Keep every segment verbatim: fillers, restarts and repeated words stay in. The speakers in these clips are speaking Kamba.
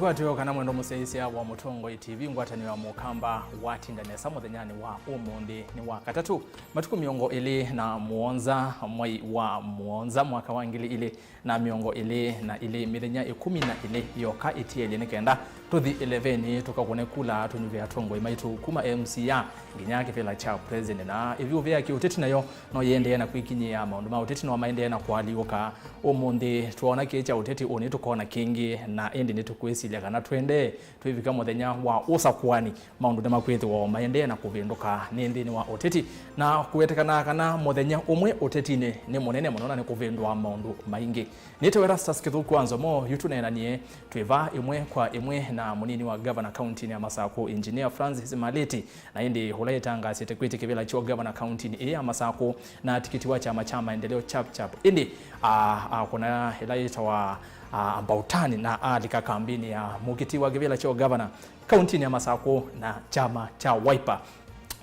Twĩo kana mwendo mũsyaĩĩsya wa Mũtongoi T V, ngwatanĩo ya Mũkamba watinda nesa mũthenyanĩ wa ũmũnthĩ nĩ wa katatũ, matukũ mĩongo ĩlĩ na mũonza mwei wa mũonza mwaka wa ngili ilĩ na mĩongo ĩlĩ na ilĩ, mĩthenya ĩkũmi na ĩlĩ yoka ĩtielye nĩ kenda tũthi ĩlevenĩ tũkakũne kula tũnyuve atongoi maitũ kuma M C A nginya kĩvĩla kya president. Na ĩvyũvĩ ya kĩũteti nayo no yĩendee na kwĩkinyĩa. Maũndũ ma ũteti no maendee na kũalyũka. Ũmũnthĩ twoona kĩĩ kya ũteti ũnĩ tũkona kĩngĩ, na ĩndĩ nĩtũkwĩsilya kana twendee twĩvika mũthenya wa ũsakũani, maũndũ nĩmakwĩthĩwa o maendee na kũvĩndũka nĩ nthĩnĩ wa ũteti, na kũwetekanaa kana mũthenya ũmwe ũtetinĩ nĩ mũnene mũno na nĩkũvĩndũa maũndũ maingĩ. Nĩtawa Erastus Kĩthũku wa Nzomo, yu tũneenanie twĩ vaa ĩmwe kwa ĩmwe na mũnini wa gavana kauntinĩ ya Masakũ, Engineer Francis Malĩti, na ĩndĩ ũla ĩtangaasĩte kwĩtya kĩvĩla kya ũgavana kauntinĩ ĩĩ ya Masakũ na tikiti wa kyama kya Maendeleo Chap Chap. Ĩndĩ a, akũna ĩla yĩtawa, a, Mbautani na alika kambinĩ ya mũkiti wa kĩvĩla kya ũgavana kauntinĩ ya Masakũ na kyama kya Wiper.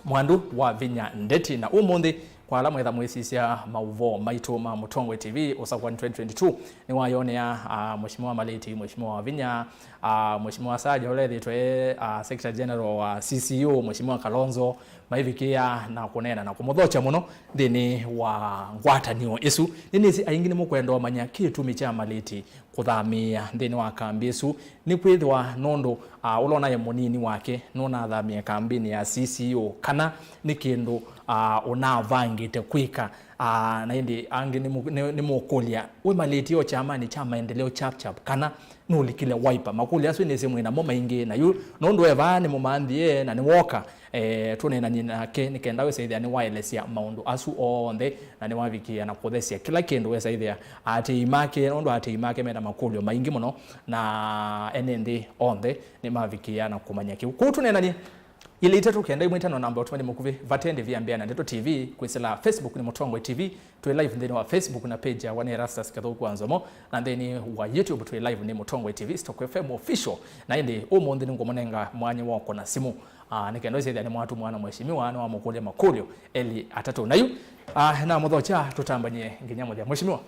Mwandu wa Vinya Ndeti, na ũmũnthĩ kwa ala mwetha mwĩsisya maũvoo maitũ ma Mũtongoi T V, Ũsakũani twenty twenty-two, nĩwayonea, a, Mheshimiwa Malĩti, Mheshimiwa Wavinya, a, Mheshimiwa Saja ũla ethĩtwe e, a, Secretary General wa C C U, Mheshimiwa Kalonzo, maivikĩa na kũneena na kũmũthokya mũno nthĩnĩ wa ngwatanĩo ĩsu. Nĩnĩsĩ aingĩ nĩmũkwenda ũmanya kĩtumi kya Malĩti kũthamĩĩa nthĩnĩ wa kambi ĩsu. Nĩkwĩthĩwa nũndũ, a, ũla ũnaĩ mũnini wake nũnathamĩe kambinĩ ya C C U, kana nĩ kĩndũ, a, ũnavangĩte kwĩka. A, na ĩndĩ angĩ nĩmũ-, nĩ-, nĩmũkũlya, "We Malĩti o kyamanĩ kya Maendeleo Chap Chap, kana nũlikile Wiper?" Makũlyo asu nĩsĩ mwĩ namo maingĩ, na yu nũndũ e vaa nĩmũmanthie na nĩwoka, e, tũneenanie nake nĩ kenda wĩsaĩthĩa nĩwaelesya maũndũ asu onthe na nĩwavikĩĩa na kũthesya kĩla kĩndũ wĩsaĩthĩa aatĩĩi make, nũndũ aatĩĩi make mena makũlyo maingĩ mũno, na ene nthĩ onthe nĩmavikĩĩa na kũmanya kĩu. Kwoou tũneenanie ilĩ itatũ kenda ĩmwe ĩtano namba ũtũmani mũkuvĩ vate ndĩvi ya Mbĩa na Ndeto T V, kwĩsĩla Facebook nĩ Mũtongoi T V, twĩ live nthĩnĩ wa Facebook na page yakwa nĩ Erastus Kathuku wa Nzomo, na nthĩnĩ wa YouTube twĩ live nĩ Mũtongoi T V, Stock F M Official. Na ĩndĩ ũmũnthĩ nĩngũmũnenga mwanya wa kũna simũ, ah, nĩ kenda ũsethĩa nĩ mwatumwa na mheshimiwa nĩ wamũkũlya makũlyo elĩ atatũ. Na yu, ah, na mũthokya tũtambany'e nginya mũthya. Mheshimiwa,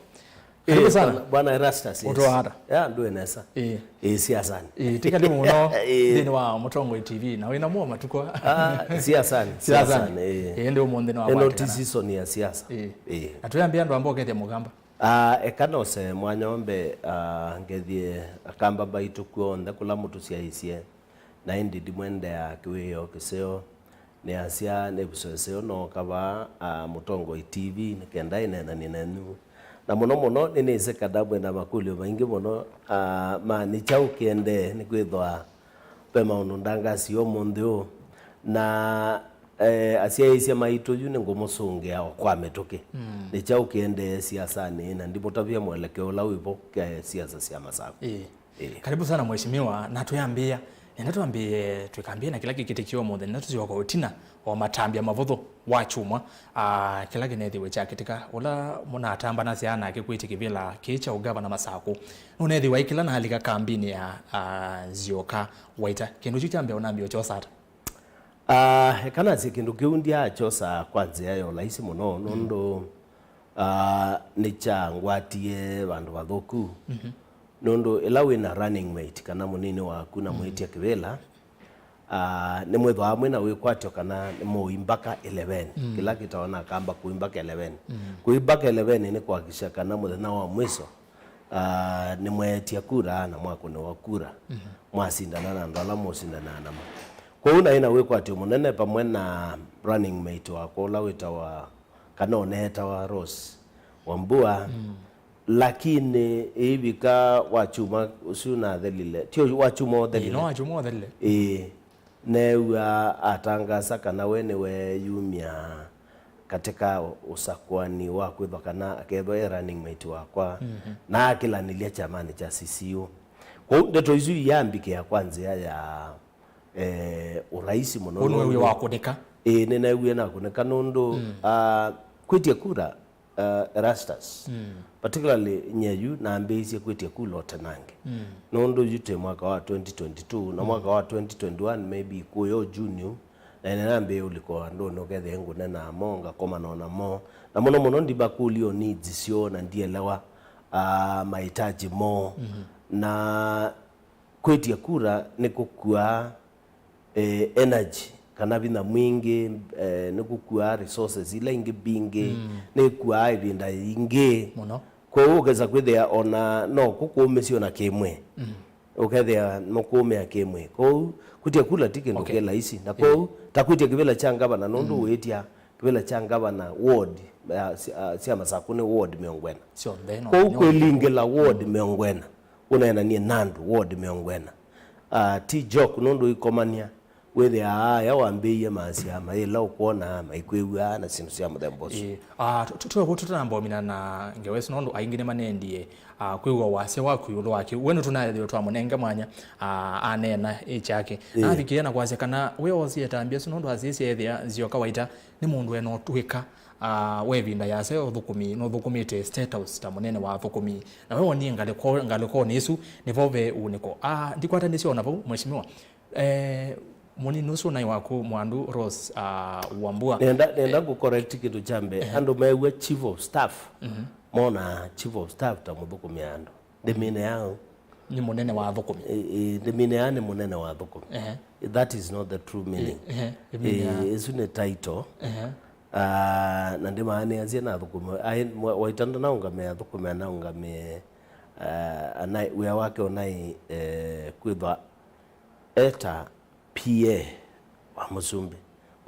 karibu sana. Bwana Erastus, yes. Ũtũaa ata? Ya, ndũĩ nesa. Ĩĩ. Ĩĩ, siasani. Ĩĩ, ti karibu mũno. Ĩĩ. Nthĩnĩ wa Mũtongoi T V, na wĩna muo matukũ. Ah, siasani, siasani, ĩĩ. Ĩĩ, ndĩ ũmũnthĩ nĩ wa ĩno ti season ya siasa. Ĩĩ. Ĩĩ. Na twĩambĩa andũ amba ũkethya mũkamba. Ah, eka nose mwanya ombe, ah, ngethie akamba mbaitũ kw'onthe kũla mũtũsyaĩĩsye. Na ĩndĩ ndimwendeaa kĩwĩoo kĩseo. Nĩasya nĩvusese ũnooka vaa, a, Mũtongoi T V nĩ kenda ĩneenany'e nenyu. Na mũno mũno nĩnĩsĩ kana mwĩ na makũlyo maingĩ mũno, a, ma nĩ kyaũ kĩendee, nĩkwĩthwa ve maũndũ ndangasie ũmũnthĩ ũũ. Na, e, asyaĩĩsya maitũ yu nĩngũmũsũngĩa o kwa mĩtũkĩ. Mm. Nĩ kyaũ kĩendee siasanĩ, na ndimũtavya mwelekeo ũla wĩvo ke siasa sya Masakũ. Ĩĩ. Ĩĩ. Karibu sana mheshimiwa, na twĩambĩĩa, nenda twambĩĩe twĩkambĩĩe na kĩla kĩkĩtĩkie ũmũnthĩ, nenda tũsyoka ũtina wa matambya mavũthũ wa kyumwa, ah, kĩla kĩneethĩwe kyakĩtĩka, ũla mũnatambanasya nake kwĩtya kĩvĩla kĩĩ kya ũgavana Masakũ. Nũneethĩwa ĩ kĩla nalika kambinĩ ya, ah, Nzioka Waita. Kĩndũ kyu kya mbee ũnambĩĩa ũkyosa ata? Ah, eka nasye kĩndũ kĩu ndyaakyosa kwa nzĩa ya ũlaisi mũno, mm, nũndũ, ah, nĩkyangwatie vandũ vathũku. Mhm. Nũndũ ĩla wĩ na running mate kana mũnini waku na, mm, mwĩtya kĩvĩla, ah, nĩmwĩthwaa mwĩ na wĩkwatyo kana nĩmũimbaka eleven. Mm. Kĩla kĩtawa na kamba kũimbaka eleven. Mm. Kũimbaka eleven nĩ kũhakikisha kana mũthenya wa mwiso, ah, nĩmweetya kura na mwakũnĩwa kura. Mhm. Mwasindana na andũ ala mũsindanaa namo. Kwoou naĩ na wĩkwatyo mũnene vamwe na running mate wakwa ũla wĩtawa, kana ũneetawa Rose Wambua. Mm. Lakini ĩivika wa kyumwa ũsu nathelile, ti wa kyumwa ũthelile. Ĩĩ, no wa kyumwa ũthelile. Ĩĩ. Neew'a atangasa kana we nĩweeyumya katika ũsakũani wa kwĩthwa kana akethwa e running mate wakwa, mhm, na akĩlanĩlya kyamanĩ kya C C U. Kwoou ndeto isu iyambikĩa kwa nzĩa ya, eh, ũraisi mũno. Ũu nĩweewie nũndũ wakũnĩka? Ĩĩ, nĩneewie nakũnĩka nũndũ, mm, ah, kwĩtya kura, uh, Erastus, mm, particularly nye yu nambĩĩisye kwĩtya kula ũtenange. Mm. Nũndũ yu twĩ mwaka wa twenty twenty-two, na, mm, mwaka wa twenty twenty-one maybe kũya o June, na ĩna nambĩĩe ũlika o andũnĩ ũkethĩa ngũnena namo, ngakomana namo. Na mũno mũno ndimakũlya o needs syoo na ndielewa, uh, mahitaji moo. Mm-hmm. Na Kwĩtya kura nĩ kũkuaa, eh, energy kana vinya mwingĩ, eh, nĩ kũkuaa resources ila ingĩ mbingĩ, mm, nĩ ĩkuaa ĩvinda yingĩ mũno. Kwoou ũkesa kwĩthĩa ona no kũkũũmĩsya ona kĩmwĩĩ. Mm. Ũkethĩa nũkũũmĩa kĩmwĩĩ. Kwoou kwĩtya kula ti kĩndũ, okay, kĩ laisi. Na, yeah, kwoou ta kwĩtya kĩvĩla kya ngavana, nũndũ, mm, wĩtya kĩvĩla kya ngavana ward, ya, sya, sya Masakũ nĩ ward mĩongo ĩna. Syonthe no. Kwoou nĩ kwĩlingĩla ward, mm, mĩongo ĩna, ũneenanie na andũ ward mĩongo ĩna. Ah, ti joke, nũndũ ikomania wĩthĩaa aya wambĩĩie maasya mayĩla ũkwona maikwĩw'aa na syĩndũ sya mũthemba ũsu. Ĩĩ. Ah, tu- tu- tu- tũtanamba ũmina na ngewa ĩsu, nũndũ aingĩ nĩmanendie, ah, kwĩw'a wasya waku ĩũlũ wa kĩu. We nĩtũnaethĩwe twamũnenge mwanya, ah, aneena ĩ kyake. Ĩĩ. Avikĩĩa na kwasya kana we oosie ĩtambya ĩsu nũndũ asisye ethĩa nzio kawaita nĩ mũndũ ena ũtw'ĩka, ah, wa ĩvinda yasa ya ũthũkũmi, nũthũkũmĩte State House ta mũnene wa athũkũmi. Na we wonie ngalĩko- ngalĩkonĩ ĩsu, nĩvo ve ũnĩko. Ah, ndikwatanĩsye ona vau, Mheshimiwa. Eh, mũnini ũsu naĩ waku, Mwandu Rose, ah, Wambua. Nenda, nenda, eh, kũ correct kĩndũ kya mbee. Ehe. Andũ mew'a chief of staff, mhm, mona chief of staff ta mũthũkũmi andũ. Ndĩmĩnĩaa nĩ mũnene wa athũkũmi. Ĩ, ĩ, ndĩmĩnĩaa nĩ mũnene wa athũkũmi. Ehe. That is not the true meaning. Ĩ, ehe, ĩmĩnĩaa. Ĩ, ĩsu nĩ title. Ehe. Ah, na ndĩmaanĩasya na athũkũmi. Ai, mwa- Waitanda naũngamĩe athũkũmi, anaũngamĩe, ah, anaĩ, wĩa wake ũnaĩ, eh, kwĩthwa eta P A wa mũsumbĩ.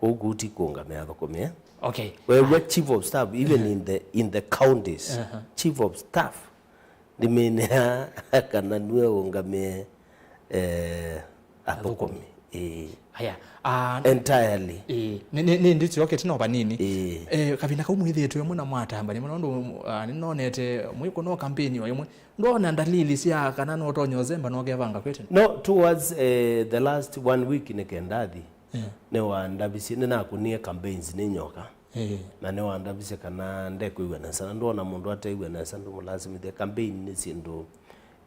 Kũu kũu ti kũũngamĩa athũkũmi, eh? Okay. Wew'a chief of staff, even, uh-huh, in the, in the counties, uh-huh, chief of staff ndĩmĩnĩaa kana nue ũngamĩe, eh, athũkũmi. Athũkũmi. Ĩĩ. Aya, ah, entirely. Ĩĩ. Nĩ, nĩ, nĩ ndĩtyo kĩtino vanini. Ĩĩ. Eh, kavinda kau mwĩthĩĩtwe mwe na mwatambania mũno, nũndũ, ah, nĩnonete mwĩkũna kampeni o ĩmwe. Ndwona ndalili sya kana nũtonya ũzemba na ũkevanga kwĩtene? No, towards, eh, the last one week nĩkendathi, yeah, nĩwandavisye, nĩnakũnie campaigns nĩ nyoka. Eh. Na nĩwandavisye kana ndekwĩw'a nesa, na ndwona mũndũ atew'a nesa ndũmũlasimĩthya. Campaign nĩ syĩndũ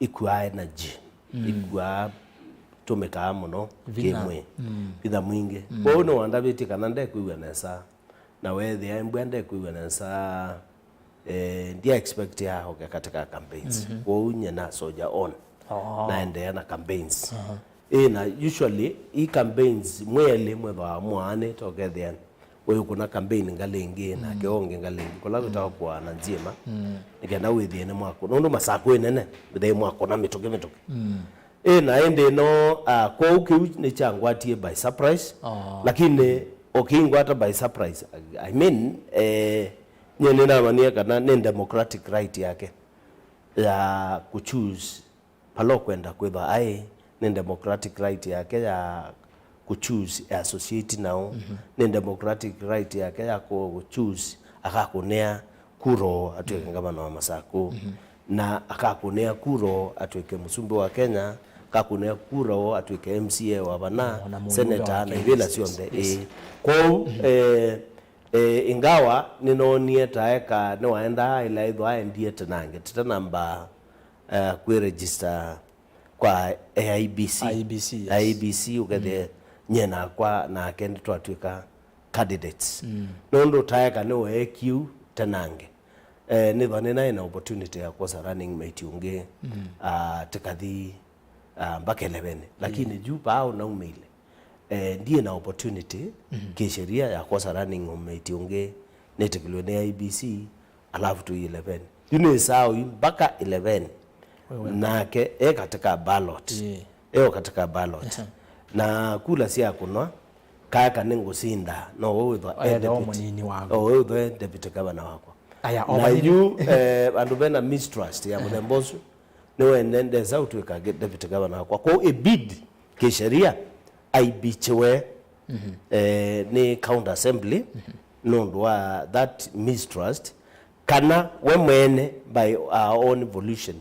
ikuaa energy, mm, ikuaa tũmĩkaa mũno, vinya, kĩmwĩĩ, mm, vinya mwingĩ. Mm. Kwoou nĩwandavĩtye kana ndekwĩw'a nesa. Na weethĩa embwa ndekwĩw'a nesa, eh, ndia expect ya oke katika campaigns. Mhm. Kwoou nye na soldier on. Oh. Naendeea na campaigns. Aha. Ĩ, na usually, i campaigns mwelĩ mwethwa mwaanĩte ũkethĩa ũyũ kuna campaign ngalĩ ĩngĩ, mm, nake ũngĩ ngalĩ ĩngĩ. Kũla, mm, kwĩtawa kũaana nzima. Mm. Nĩkenda wĩthĩe nĩ mwakũ. Nũndũ Masakũ ĩnene, wĩthĩe mwakũ na mĩtũkĩ mĩtũkĩ. Mm. Ĩ, na ĩndĩ no, ah, kwoou kĩu nĩkyangwatie by surprise. Oh. Lakini ũkĩingwata by surprise, I mean, eh, nye nĩnamanie kana nĩ democratic right yake ya kũchoose pala ũkwenda kwĩthwa aĩ, nĩ democratic right yake ya kũchoose e associate nao, mhm, nĩ democratic right yake ya kũchoose akakũnĩa kura ũũ atw'ĩke, mhm, ngavana wa Masakũ. Mhm. Na akakũnĩa kura ũũ atw'ĩke mũsumbĩ wa Kenya, akakũnĩa kura ũũ atw'ĩke M C A wa vana, ona mũndũ senator wa na ivĩla Kenya, syonthe, yes, ĩĩ. Kwoou, mhm, eh, eh, ingawa nĩnoonie taeka nĩwaendaa ĩla ĩthwa aendie tenange, tĩtanamba, eh, kwĩ register kwa A I B C. I E B C, yes. I E B C, ũkethĩe, mm, nye nakwa nake nĩtwatw'ĩka candidates. Mm. Nũndũ taeka nĩweekiu tenange. Eh, nĩthwa nĩnaĩ na opportunity ya kwosa running mate ũngĩ, mm, ah, tĩkathi, ah, mbaka eleven. Lakini, yeah, yu paa ũnaumĩile, eh, ndiĩ na opportunity, mm, kĩsheria ya kwosa running mate ũngĩ nĩtĩkĩlwe nĩ I E B C, alafu twĩ eleven. Yu nĩ saa ũyu mpaka eleven. Wewe. Nake e katika ballot. Yeah. E o katika ballot. Ehe. Na kula sya kũnwa, kaka nĩ ngũsinda, no we wĩthwa e, ethwa o deputy, mũnini waku, o we wĩthwa e deputy governor wakwa. Aya, o na vanini. Yu, eh, andũ vena mistrust ya, ehe, mũthemba ũsu, nĩwene ndesa ũtw'ĩka ge-, deputy governor wakwa. Kwoou ĩbidi kĩsheria aimbichiwe, mhm, eh, nĩ county assembly, mhm, nũndũ wa that mistrust, kana we mwene by our own volition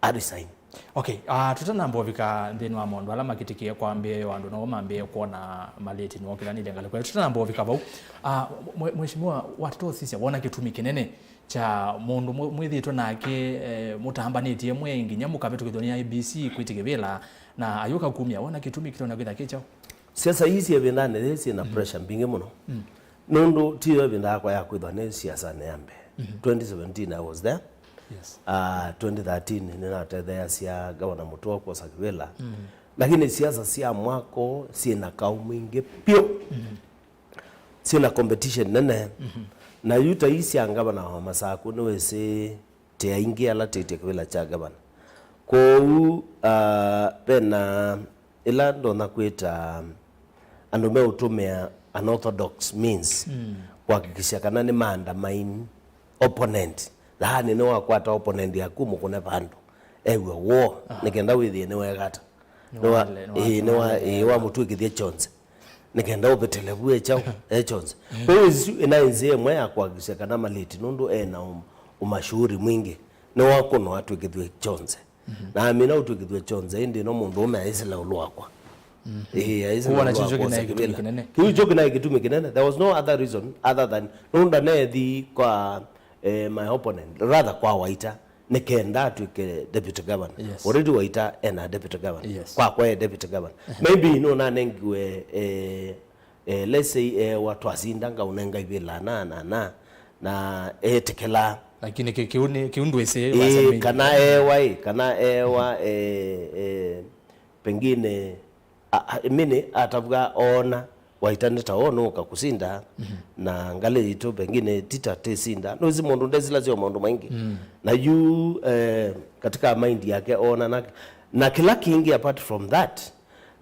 a resign. Okay, ah, tũtanamba ũvika nthĩnĩ wa maũndũ ala makĩtĩkĩe kwambĩĩa andũ nao mambĩĩe kwona malĩti nĩwokĩlanĩlye ngalĩko ĩyo. Tũtanamba ũvika vau, ah, mwe-, mheshimiwa, watata ũsisya wona kĩtumi kĩnene kya mũndũ mũ-, mwĩthĩĩtwe nake, eh, mũtambanĩtye mwe nginya mũkavĩtũkĩthw'a nĩ I E B C kwĩtĩkĩvĩla na ayũka kumya, wona kĩtumi kĩtonya kwĩtha kĩ kyaũ? Siasa ii syĩ ĩvindanĩ yĩĩ syĩ na, mhm, pressure mbingĩ mũno. Mm. Nũndũ ti yo ĩvinda yakwa ya kwĩthwa nĩ siasanĩ ya mbee. Mhm. Twenty seventeen I was there. Yes. Ah, twenty thirteen nĩnatetheeasya Gavana Mũtũa kwosa kĩvĩla. Mm. Lakini siasa sya mwako syĩ na kaũ mwingĩ vyũ. Mm. Syĩ na competition nene. Mm-hmm. Na yu ta ii sya ngavana wa Masaku nĩwĩsĩ tĩ aingĩ ala tĩtye kĩvĩla kya ngavana. Kwoou, ah, vena ĩla ndonya kwĩta andũ meũtũmĩa unorthodox means, mm, kuhakikisha kana nĩ ma undermine opponent. Yaani nĩwakwata opponent yaku mũkũne vandũ ew'e woo, aha, nĩ kenda wĩthĩe nĩwegata. Nĩwa-, nĩwale-, nĩwa-, ĩĩ, nĩwa-, nĩwale-, ĩĩ, wamũtw'ĩkĩthya kyonze. Nĩ kenda ũvĩtĩle vu e kyaũ, e kyonze. Mm. Kwoou ĩsu ĩnaĩ nzĩa ĩmwe ya kuhakikisha kana Malĩti nũndũ e na ũ-, ũmashuhuri mwingĩ, nĩwakũnwa atw'ĩkĩthw'e kyonze. Mhm. Na amina ũtw'ĩkĩthw'e kyonze, ĩndĩ no mũndũũme aĩsĩla ĩũlũ wakwa. Mhm. Ĩĩ, aĩsĩla ĩũlũ wakwa. Kwoou kĩu kyoka kĩnaĩ kĩtumi kĩnene. Kĩu kyo kĩnaĩ kĩtumi kĩnene. There was no other reason other than nũndũ ndaneethi kwa, eh, my opponent, rather kwa Waita, nĩ kenda atw'ĩke deputy governor. Yes. Already Waita ena deputy governor. Yes. Kwakwa e deputy governor. Ehe. Maybe nũnanengiwe, eh, eh, let's say, eh, wa twasinda ngaũnenga ivĩla na, na, na, na etĩkĩla. Lakini kĩ-, kĩu nĩ, kĩu ndwĩsĩ, ĩĩ, wasya maybe. Kana ewa, ĩ, kana ewa, eh, eh, pengine, a, a, mini atavw'a oona Waita nĩ ta woo nũũka kũsinda, mhm, na ngalĩ yitũ pengine tita tĩsinda. Nũĩsĩ mũndũ ndesĩlasya o maũndũ maingĩ. Mm. Na yu, eh, katika mind yake oona na, na kĩla kĩngĩ apart from that,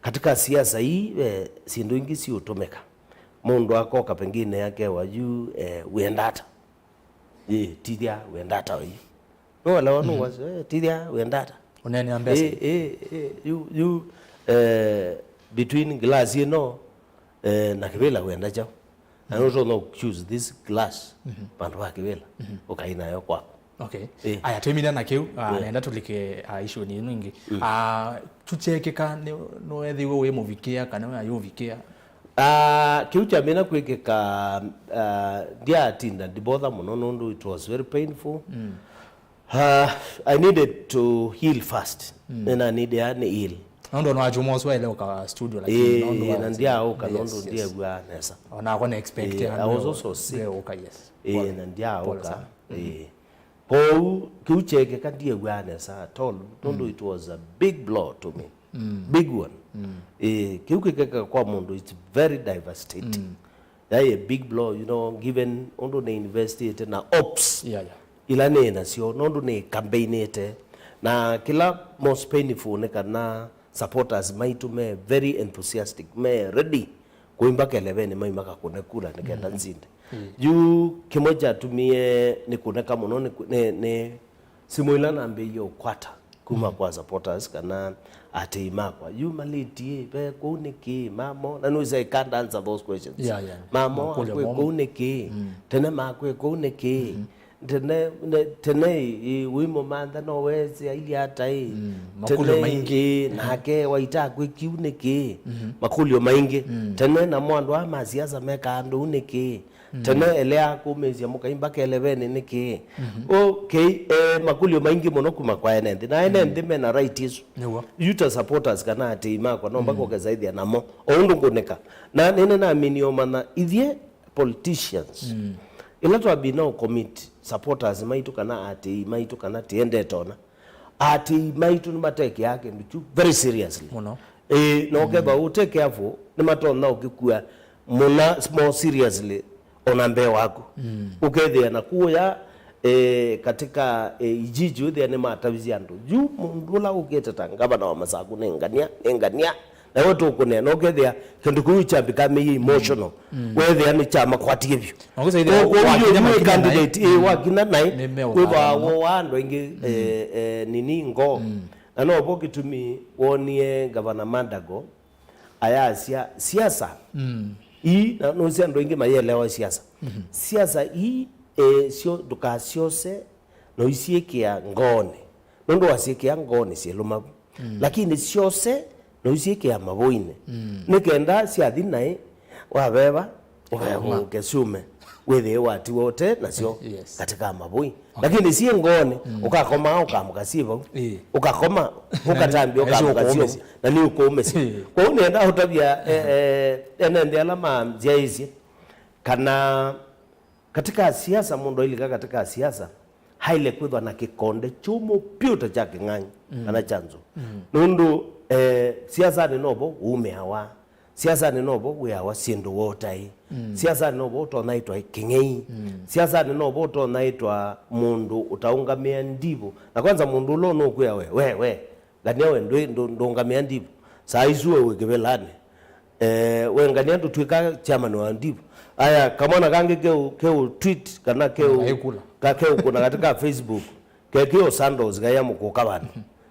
katika siasa ii, eh, syĩndũ ingĩ siũtũmĩka. Mũndũ akoka pengine akewa yu, eh, wĩenda ata? Ĩ, tithya wĩenda ata yu? Nũelewa, mhm, nũwasya, eh, tithya wĩenda ata? Ũneenea mbesa. Ĩ, ĩ, ĩ, yu, yu, eh, between glass ĩno, eh, na kĩvĩla wĩenda kyaũ? Na, mhm, nũtonya choose this glass, mhm, vandũ va kĩvĩla, mhm, ũkai nayo kwaku. Okay. Ĩ. Aya, twĩmina na kĩu, ah, yeah, nenda tũlike, ah, issue-nĩ ĩno ĩngĩ. Mm. Ah, kyu kyekĩka nĩ, nĩweethĩiwe wĩ mũvikĩa kana wĩ ayũvikĩa? Ah, kĩu kyamina kwĩkĩka, ah, ndyatinda ndibotha mũno nũndũ it was very painful. Mm. Ah, I needed to heal first. Mm. Nĩnanĩdĩa nĩ heal. Nũndũ ona wachuma ũsu waĩle ũka studio, lakini, ĩĩ, nũndũ wa na ndyaaũka, yes, nũndũ, yes, ndiew'aa nesa. Onakwa na expect, ĩĩ, I was also sick. Ũka, yes. Ĩĩ, pole, na ndyaaũka. Pole sana. Ĩĩ. Kwoou, kĩu kyeekĩka ndiew'aa nesa at all, nũndũ, mm, it was a big blow to me. Mm. Big one. Mm. Ĩĩ, kĩu kĩkeka kwa mũndũ, it's very devastating. Mm. Yaĩ a big blow, you know, given ũndũ nĩ investĩte na hopes, yeah, yeah, ila nĩ nasyo, nũndũ nĩ campaignĩte. Na kĩla most painful nĩ kana supporters maitũ me very enthusiastic, me ready kũimba kelevenĩ maima kakũne kula nĩ kenda, mm, nsinde. Mm. Yu kĩmwe kyatumie nĩkũneka mũno nĩ, nĩ, nĩ simũ ila nambĩĩie ũkwata kuma, mm, kwa supporters kana atĩi makwa. Yu Malĩti, ve kũu nĩkĩ? Mamo, na nũĩsĩ I can't answer those questions. Yeah, yeah. Mamo, makũlyo akwĩ momũ kũu nĩkĩ? Mm. Tene makwĩ kũu nĩkĩ? Mm-hmm. Tene, ne-, tene ĩ, ĩ, wĩmo mantha no wese aili ata ĩ? Mm, makũlyo maingĩ. Ĩ, nake Waita akwĩ kĩu nĩkĩ? Mm-hmm. Makũlyo maingĩ. Mm. Tene namo andũ aa ma siasa mekaa andũ ũu nĩkĩ? Mm. Tene elea kũmĩĩsya mũkaimba kelevenĩ nĩkĩ? Mm-hmm. Okay, eh, makũlyo maingĩ mũno kuma kwa ene nthĩ. Na ene, mm, nthĩ mena right ĩsu. Nĩw'o. Yu ta supporters kana atĩi makwa, no mbaka, mm, ũkesaĩthya namo. O ũndũ ngũnĩka. Na nĩnĩ namini ũmanya ithyĩ politicians. Mm. Ĩla twambina ũ commit supporters maitũ kana atĩi maitũ kana tĩendete ona, atĩi maitũ nĩmatekeaa kĩndũ kyu very seriously. Mũno. Ĩĩ, na, mm, ũkethwa ũte careful, nĩmatonya ũkĩkua mũna more seriously ona mbee waku. Mm. Ũkethĩa na kuya, eh, katika, eh, ijiji ũthĩa nĩmatavisye andũ. Yu mũndũ ũla ũkĩte ta ngavana wa Masaku nĩ ngania, nĩ ngania. Nawe tũkũneena, ũkethĩa kĩndũ kĩu kyambĩka mĩi emotional. Mm. Wethĩa nĩkyamakwatie vyũ. Na ũkĩsa ĩthĩa kwoou wakinya yu makina candidate, naĩ, ĩ, mm, wakina naĩ, nĩ meũthaya wĩvaa mũno. Wo wa andũ aingĩ, mm, eh, eh, nini ngoo. Mm. Na novo kĩtumi wonie Gavana Madago ayasya siasa, mm, ii, na nũsĩ andũ aingĩ mayelewa siasa. Mhm. Siasa ii, eh, syo, ndũkasyose na ũisyĩkĩa ngoonĩ. Nũndũ wasyĩkĩa ngoonĩ syĩlũma vu. Mm. Lakini syose na ũisyĩkĩa mavũinĩ. Mm. Nĩ kenda syathi naĩ, waveva, ũveva, ũkesũme, wĩthĩe watiwa ũte nasyo, yes, katika mavũi. Okay. Lakini syĩ ngoonĩ, mm, ũkakomaa, ũkaamũka syĩ vau. Ĩĩ. Ũkakoma, na ũkatambia, na ũkaamũka syĩ ũkũũmĩsya. Na nĩ ũkũũmĩsya. Ĩĩ. Kwoou nĩenda ũtavya, eh, eh, ene nthĩ ala manzyaĩĩsye kana katika siasa, mũndũ ailika katika siasa, haile kwĩthwa na kĩkonde kyũmũ pyũ ta kya kĩng'ang'i kana kya nzou. Nũndũ eh, siasanĩ novo umĩawa, siasanĩ novo wĩawa syĩndũ wotaĩ. Siasanĩ novo ũtonaĩtwa kĩng'ei. Siasanĩ novo ũtonaĩtwa mũndũ ũtaũngamĩa ndivũ. Na kwanza mũndũ ũla ũnũkwĩa we, we, we, ngania we ndwĩ- ndũ- ndũngamĩa ndivũ. Saa isu we wĩ kĩvĩlanĩ. Eh, we ngania ndũtw'ĩka chairman wa ndivũ. Aya, kamwana kangĩ keũ keũ tweet kana keũ Kaikula. Ka keũ kuna katika Facebook. Kekĩo sandals kaya mũkũka vandũ.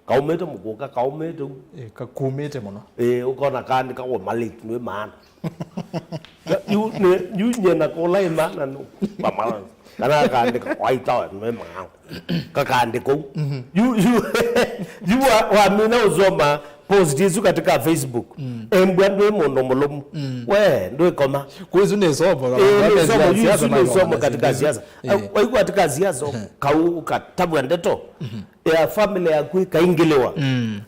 Kaumĩte mũkũka, kaumĩte u. Eh, kakumĩte mũno. Eh, ũkona kaandĩka wa Malik nĩ maana. Yu nĩ yu nyena kũla ĩ maana nũ. Pamala. Kana kaandĩka waitawa nĩ maana. Kakaandĩka u. Yu yu yu wa, wa mina ũsoma post isu katika Facebook. Embwa ndwĩ mũndũ mũlũmu. We ndwĩ koma. Kwisu nĩ somo. Eh, nĩ somo, yu isu nĩ somo katika siasa. Eh, waigua katika siasa kau ũkatabwa ndeto. Ya family yaku ĩkaingĩlĩwa.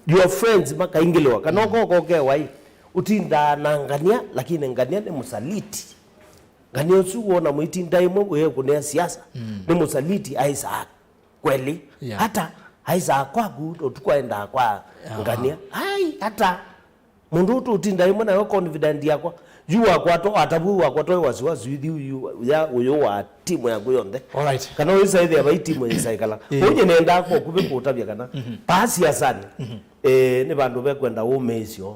Your friends makaingĩlĩwa. Kana ũkoko ũkewa ĩ, ũtindaa na ngania, lakini ngania nĩ mũsaliti. Ngania ũsu wona mũitinda ĩmwe wĩekũnĩa siasa, nĩ mũsaliti aisaa kweli. Yeah. Hata aisaa kwaku ũtukũ aendaa kwa ngania. Ai, hata mũndũ ũtũ ũtinda ĩmwe nayo confident yakwa. Yu wakwatwa, watavu wakwatwa wĩ wasiwasi ithi yu ya ũyũ wa timu yaku yonthe. Alright. Kana ũisaithĩa vai timu yĩsaikala. Ũnye nendaa kwa kuvĩ kũtavya kana paa siasanĩ. Eh, nĩ vandũ vekwenda ũmĩĩsyo.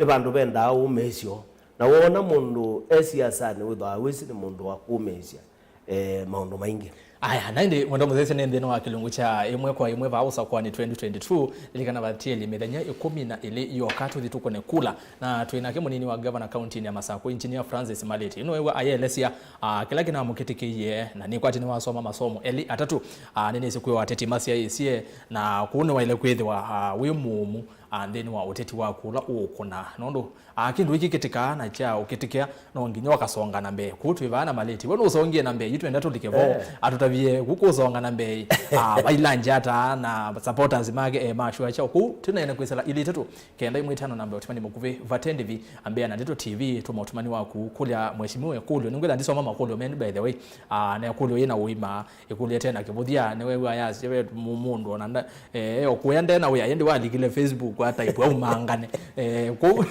Nĩ vandũ vendaa ũmĩĩsyo. Na woona mũndũ e siasanĩ wĩthwaa wĩsĩ nĩ mũndũ wa kũmĩĩsya eh, maũndũ maingĩ. Aya, na ĩndĩ mwendwa mũthesya nĩ nthĩnĩ wa kĩlungu kya ĩmwe kwa ĩmwe vaa ũsakwani twenty twenty-two, lilikana vatieli mĩthenya ĩkũmi na ĩlĩ yoka tũthi tũkũne kula, na twĩ nake mũnini wa gavana kauntinĩ ya Masakũ, Engineer Francis Malĩti. Ĩno ĩwa ayelesya ah, kĩla kĩnamũkĩtĩkĩie, na nĩkwati nĩwasoma masomo elĩ atatũ. Ah, nĩnĩsĩ kwĩwa ateti masyaĩĩsye, na kũu nĩwaĩle kwĩthĩwa ah, wĩ mũũmu ah, nthĩnĩ wa ũteti waku ũla ũũkũna, nũndũ Ah, kĩndũ ĩkĩ kĩtĩkaa na kya ũkĩtĩkĩa, no nginya ũkasonga na mbee. Kũu twĩ vaa na Malĩti. We nũsongie na mbee, yu twenda tũlike vo. Eh. Atũtavie, kũu kũsonga na mbee. Ah, vailanja ata na supporters make, eh, mashua chao. Kũu tũneene kwĩsĩla ilĩ itatũ, kenda ĩmwe itano namba ya ũtũmani mũkuvĩ, Vate Ndivi, ambĩa na Ndeto T V, tũma ũtũmani waku, kũlya mheshimiwa ĩkũlyo. Nĩngwĩtha ndisoma makũlyo menyu, by the way. Ah, na ĩkũlyo yĩna ũima. Ĩkũlyo ĩte na kĩvũthya, nĩwew'a yasya ve mũ-, mũndũ ona nda-, eh, e o kũya nde na wĩa, ĩndĩ walikile Facebook wa type aumangane. Eh, kũu,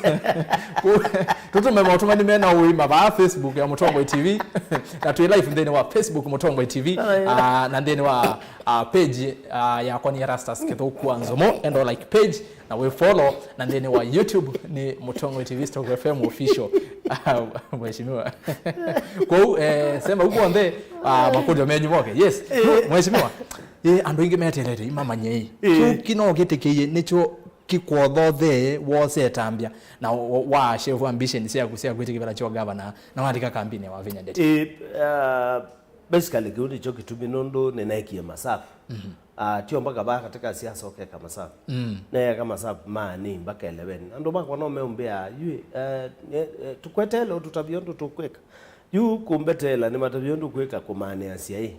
kũu, tũtũme maũtũmani me na ũima vaa Facebook ya Mũtongoi T V. Na twĩ live nthĩnĩ wa Facebook Mũtongoi T V. Ah, yeah. Ah, na nthĩnĩ wa, ah, page, ah, yakwa nĩ Erastus Kĩthũku wa Nzomo. Enda like page. Na wĩ follow, na nthĩnĩ wa YouTube nĩ Mũtongoi T V Stock F M Official. Mheshimiwa. Kũu, eh, sema huko onthe, ah, makũlyo menyu moke. Yes. Eh. Mheshimiwa. Eh, andũ aingĩ meteelete, imamanye ĩ. Eh. Kĩu kĩno kĩtĩkĩie nĩkyo kĩkwothothe wose tambya. Na wa, wa share ambition syaku sya kwĩtĩkĩvĩla kyo gavana. Na walika kambini wa vinya ndeti. Eh, ah, Basically, kĩu nĩkyo kĩtumi nũndũ nĩneekie masavu. Mhm. Ah, tio mpaka vaa katika siasa ũkeka masavu. Mm. Neeka masavu ma nĩ mpaka eleven. Andũ makwa no meũmbĩa, yu, eh, eh, eh, tũkweteele ũtũtavye ũndũ tũkwĩka. Yu kũmbeteela nĩ matavye ũndũ kwĩka kũmaanĩasya ĩ.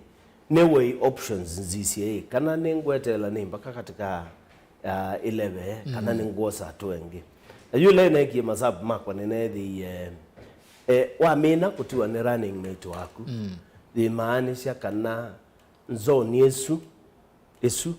Nĩ wei options nzisye ĩ. Kana nĩ ngweteela nĩ mpaka katika ah, ileve, kana nĩ ngwosa atu engĩ. Na yu ĩla neekie masavu makwa nĩneethĩie, eh, wamina kũtiwa nĩ running mate waku, yĩmaanisha kana nzoni ĩsu, ĩsu,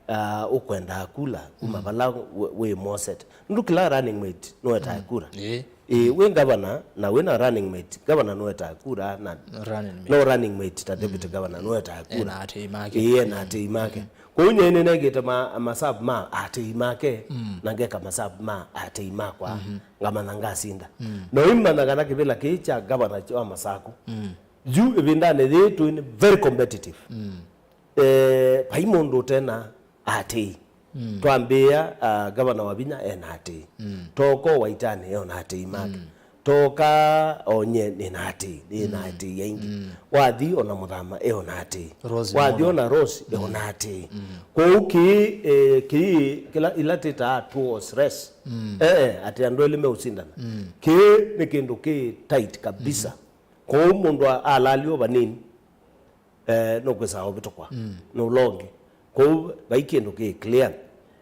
ah, ũkwendaa kula kuma vala wĩ, wĩ mosete. Nũndũ kĩla running mate nũetae kura. Ĩĩ. Ĩĩ, wĩ ngavana na wĩ na running mate, ngavana nũetae kura na running mate. No running mate ta deputy governor nũetae kura. Ena atei make. Ĩĩ, ena atei make. Kwoou nyie nĩnekĩte ma, masavu ma atei make, na ngeka masavu ma atei makwa, ngamanya ngasinda. Na ũimanya kana kĩvĩla kĩĩ kya gavana wa Masakũ, yu ĩvindanĩ yĩĩ tũĩ nĩ very competitive. Eh, vai mũndũ ũtena atei. Twambĩĩa, ah, gavana Wavinya ena atei. Toko Waitani ena atei make. Toka onye nĩna atei, nĩna atei aingĩ. Wathi ona Mũthama e ona atei. Rose wathi Mumo. Ona Rose e ona atei. Kwoou kĩĩ, eh, kĩĩ kĩla, ila tĩtaa two horse race. Eh, eh, atĩ andũ elĩ meũsindana. Kĩĩ nĩ kĩndũ kĩ tight kabisa. Kwoou mũndũ a-, alalio vanini, eh, nũkwĩsa ũvĩtũkwa nĩ ũla ũngĩ. Kwoou vai kĩndũ kĩ clear,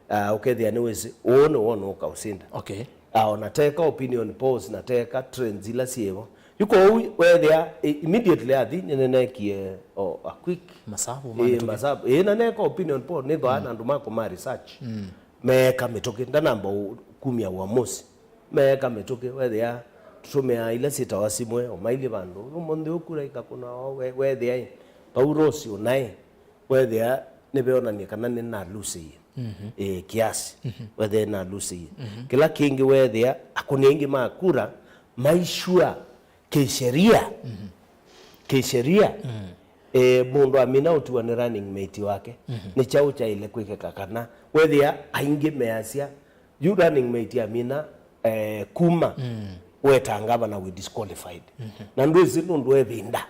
ah, ũkethĩa nĩwĩsĩ ũũ nĩw'o nũũka ũsinda. Okay. Ah, ona teka opinion polls na teka trends ila syĩvo. Yu kwoou weethĩa, i-, immediately athi nĩnenekie o, a quick, masavu ma eh, mĩtũkĩ. Masavu. Eh, na neka opinion poll, nĩthwaa na andũ makũma research. Meeka mĩtũkĩ, ndanamba ũ-, kumya uamuzi. Meeka mĩtũkĩ, wethĩa tũtũmĩaa ila syĩtawa simũ, o mailyĩ vandũ. Ũmũnthĩ ũkura ikakũna, o we-, wethĩa ĩ, vau Rose ũnaĩ, wethĩa nĩveonany'a kana nĩnalusĩie, eh, kiasi. Wethĩa nĩnalusĩie. Kĩla kĩngĩ, wethĩa akũni aingĩ ma kura maisua kĩsheria, kĩsheria, eh, mũndũ amina ũtiwa nĩ running mate wake, nĩ kyaũ kyaĩle kwĩkĩka kana wethĩa aingĩ measya yu running mate amina, eh, kuma, weta ngavana wĩ disqualified. Na ndwĩsĩ nũndũ evinda.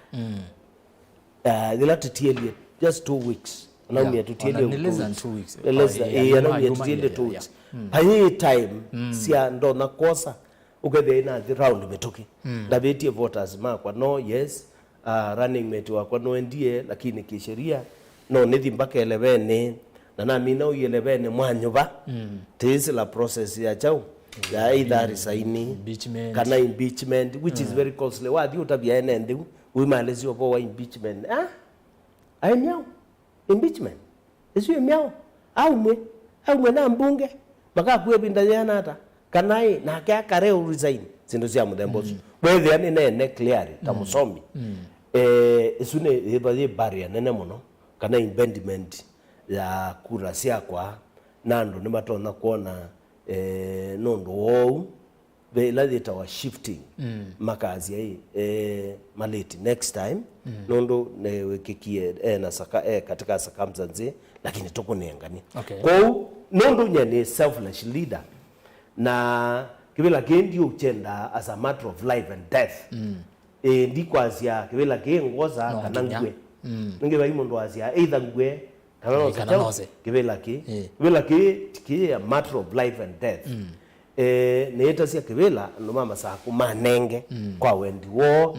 Uh, yĩla tũtielye just two weeks. Anaumia tũtielye ona ni less than two weeks. Less than, eh, anaumia tũtielye two weeks. Hai time sya ndona kosa, ũkethĩa ina the round mĩtũkĩ. Ndavĩtie voters makwa, no, yes, uh, running mate wakwa noendie, lakini kisheria no nĩthi mpaka elevenĩ, na namina ũi elevenĩ mwanyuva. Tĩĩsĩla process ya kyaũ, ya either resign, impeachment, kana impeachment, which is very costly. Wathi ũtavya ene nthĩ, wĩmalĩsya ũvoo wa impeachment. Ah? Aĩ myaũ? Impeachment? Ĩsu ĩ myaũ? Aumw'e. Aumw'e na mbunge. Makakua ĩvinda yĩana ata? Kana ĩ, nake akare ũ resign? Syĩndũ sya mũthemba ũsu. Wethĩa nĩneene clearly, ta mũsomi. Eh, ĩsu nĩ, yĩva yĩ barrier nene mũno, kana impediment ya kura syakwa, na andũ nĩmatonya kwona, eh, nũndũ woo. Ve ĩla yĩtawa shifting, makasya ĩ, eh, malate next time, nũndũ nĩwĩkĩkie e na saka, e katika circumstance, lakini tũkũnengani. Okay. Kwoou, nũndũ nye nĩ selfless leader, na kĩvĩla kĩĩ ndiũkyenda as a matter of life and death. Ĩ, ndikwasya kĩvĩla kĩĩ ngwosa no kana nginya ngue. Nĩngĩ vai mũndũ wasya either ngue kana nose kyaũ, kĩvĩla kĩĩ. Kĩvĩla kĩĩ ti kĩĩ a matter of life and death. Eh, nĩĩtasya kĩvĩla andũ ma Masakũ manenge kwa wendi woo,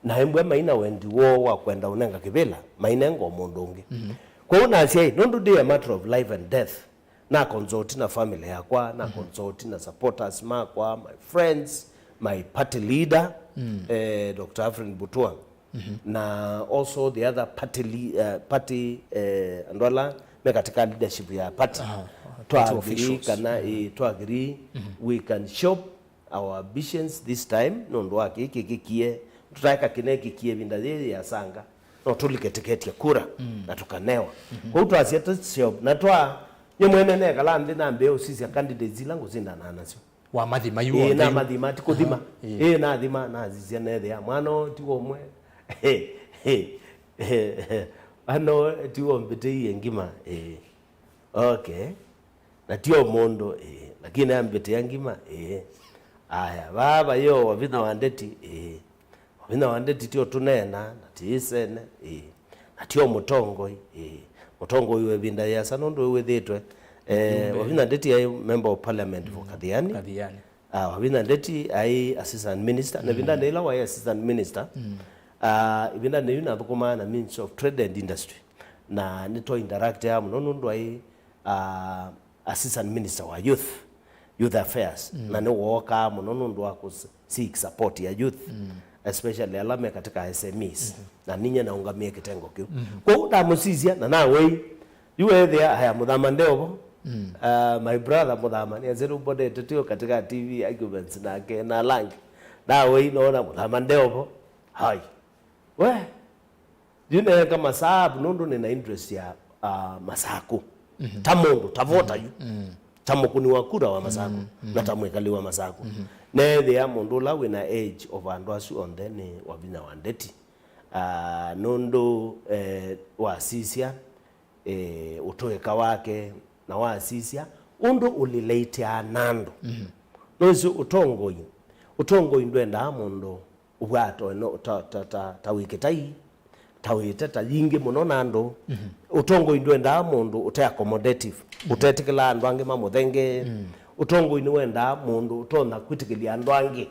na embwe maina wendi woo wa kwenda ũnenga kĩvĩla, mainenga o mũndũ ũngĩ. Kwoou nasya ĩ, nũndũ ndĩ a matter of life and death, na consult na family yakwa, na consult na supporters makwa, my friends, my party leader, eh, Doctor Alfred Mutua, na also the other party le-, eh, party, eh, andũ ala me katika leadership ya party. Aha, party officials. Twa agree kana, eh, twa agree we can shop our ambitions this time, nũndũ wa kĩĩ kĩkĩkie, tũtaeka kĩnekĩkie ĩvinda yĩĩ yasanga, no tũlike tiketi ya kura na tũkanewa. Kwoou twasya tũseo, na twa, nye mwene nekala nthĩ nambĩĩa ũsisya candidates ila ngũsindana nasyo. Wamathima yu ĩĩ, onthe yu. Namathima, ti kũthima. Aha, ĩĩ. Ĩĩ, nathima, nasisya nethĩa mwana ũũ ti ũmwe. Ano ti ũmbĩtĩie ngima. Ĩĩ. Okay. Na ti o mũndũ, ĩĩ, lakini ambĩtĩa ngima, ĩĩ. Aya, vaa vayo Wavinya wa Ndeti, ĩĩ. Wavinya wa Ndeti ti ũtũneena, na ti ĩsene, ĩĩ. Na ti o mũtongoi, ĩĩ. Mũtongoi wa ĩvinda yĩasa nũndũ wĩw'ĩthĩtwe, eh, Wavinya Ndeti aĩ member of parliament for Kathiani. Kathiani. Ah, Wavinya Ndeti aĩ assistant minister, na ĩvindanĩ ĩla waĩ assistant minister, ah, ĩvindanĩ yu nathũkũmaa na Ministry of Trade and Industry, na nĩtwa interactaa mũno nũndũ aĩ, ah, assistant minister wa youth, youth affairs, na nĩwookaa mũno nũndũ wa kũ seek support ya youth, especially ala me katika S M Es, na ninyie naũngamie kĩtengo kĩu. Kwoou ndamũsisya na nawei, yu weethĩa, aya, Mũthama ndeovo. Ah, my brother Mũthama nĩasya rĩu mbonete twĩ o katika T V arguments nake na Langi. Nawei noona Mũthama ndeovo. Hai. We, yu neeka Masakũ nũndũ nĩna interest ya, ah, Masakũ. Ta mũndũ, ta vota yu. Ta mũkũni wa kura wa Masakũ, na ta mwĩkali wa Masakũ. Neethĩa mũndũ ũla wĩna edge over andũ asu onthe nĩ Wavinya wa Ndeti. Ah, nũndũ, eh, wasisya, eh, ũtũĩka wake, na wasisya ũndũ ũlileiteaa na andũ. Nũĩsĩ ũtongoi, ũtongoi ndwendaa mũndũ ũvwatwe no, ta, ta, ta, ta wĩ kĩtai, ta wĩ ĩteta yingĩ mũno na andũ. Ũtongoi ndwendaa mũndũ ũte accommodative, ũtetĩkĩlaa andũ angĩ mamũthengee. Ũtongoi nĩwendaa mũndũ ũtonya kwĩtĩkĩlya andũ angĩ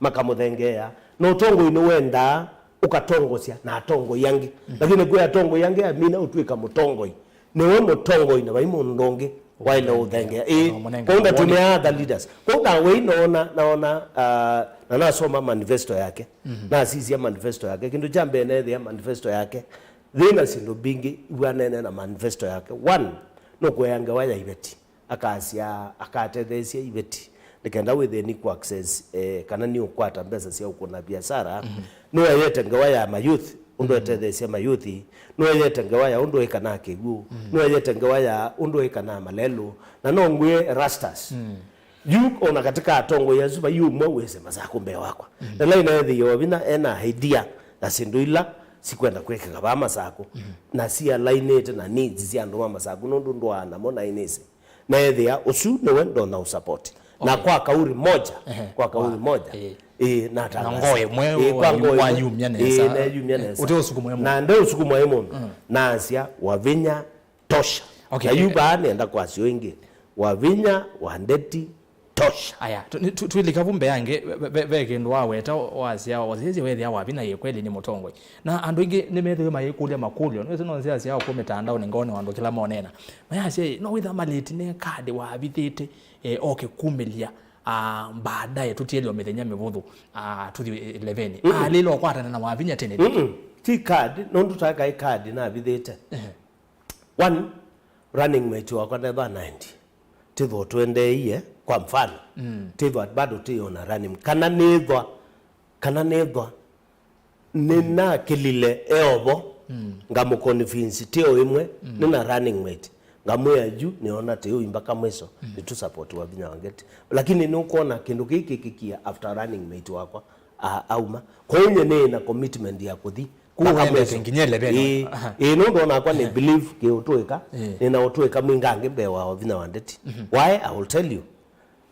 makamũthengeea. Na ũtongoi nĩwendaa ũkatongosya na atongoi angĩ. Lakini kwĩ atongoi angĩ amina ũtw'ĩka mũtongoi. Nĩwe mũtongoi na vai mũndũ ũngĩ waĩle ũthengea. Ĩĩ, kwoou ndatũmĩaa other leaders. Kwoou nawei noona, naona, ah, na nasoma manifesto yake. Nasisya manifesto yake. Kĩndũ kya mbee neethĩa manifesto yake yĩ na syĩndũ mbingĩ iw'anene na manifesto yake. One, nũkũea ngewa ya iveti, akasya, akatetheesya iveti nĩ kenda wĩthĩe nĩ kũ access, eh, kana nĩ ũkwata mbesa sya ũkũna viasara. Nĩweyete ngewa ya mayouth, ũndũ etetheesya mayouth. Nĩweyete ngewa ya ũndũ ĩkanaa kĩw'ũ. Nĩweyete ngewa ya ũndũ ĩkanaa malelũ. Na no ngwĩe Erastus, yu ona katika atongoi asu vai ũmwe wĩsĩ Masakũ mbee wakwa. Na ĩla ĩnaethĩie Wavinya ena idea ya syĩndũ ila sikwenda kwĩkĩka vaa Masakũ, na sialainĩte na needs sya andũ ma Masakũ, nũndũ ndwaa namo na inĩsĩ. Na ethĩa ũsu nĩwe ndonya ũsupport. Na Okay. kwa kauli moja, Ehe. kwa kauli Wa- moja. Eh. Ĩĩ, na Na ngoo ĩmwe ĩĩ, wa- kwa ngoo ĩmwe. wayumya nesa. Ĩĩ, neyumya Eh, nesa. ũte ũsukumwa ĩmwe. Na nde ũsukumwa ĩmwe. Mm. Nasya, Wavinya, tosha. Okay. Na yu vaa nenda kwasya ĩngĩ. Wavinya wa Ndeti, tosha. Aya, tu- ni- tu- twĩlika vu mbeange, ve- ve- ve kĩndũ waweta, wasya, wasisye wethĩa Wavinya yĩ kweli nĩ mũtongoi. Na andũ aingĩ nĩmethĩwe mayĩkũlya makũlyo, nĩwĩsĩ no nzĩa sya kũ mĩtandaonĩ ngoo nĩ andũ kĩla monena. Mayasya, "Ĩ, no wĩtha malĩti ne kadi wavithĩte, eh, oke kumĩlya, ah, baadaye tũtielyo mĩthenya mĩvũthũ, ah, tũthi, eh, leveni." Mm-mm. Alĩle ũkwatana na Wavinya tene. Mm-mm. Ti kadi, nũndũ takai kadi navithĩte. Ehe. One, running mate wakwa nethwa ninety. Tithwa twendeeie, kwa mfano. Mm. Tithwa bado tiona running. Kana nithwa, kana nithwa, nĩnakĩlile eovo, Mm. ngamũconvince teo ĩmwe, Mm. nĩna running mate. Ngamwĩa yu, nĩona teo mpaka mwiso, Mm. nĩtũ support Wavinya wa Ndeti. Lakini nĩũkwona kĩndũ kĩĩ kĩkĩkia after running mate wakwa a- auma. Kwoou nye nĩ na commitment ya kũthi Kũu mpaka wendete mwiso. Nginya eleven. Ĩĩ, Aha. ĩĩ, nũndũ onakwa nĩ believe kĩũtũĩka, Ĩĩ. nĩ na ũtũĩka mwingangĩ mbee wa Wavinya wa Ndeti. Mhm. Why? I will tell you.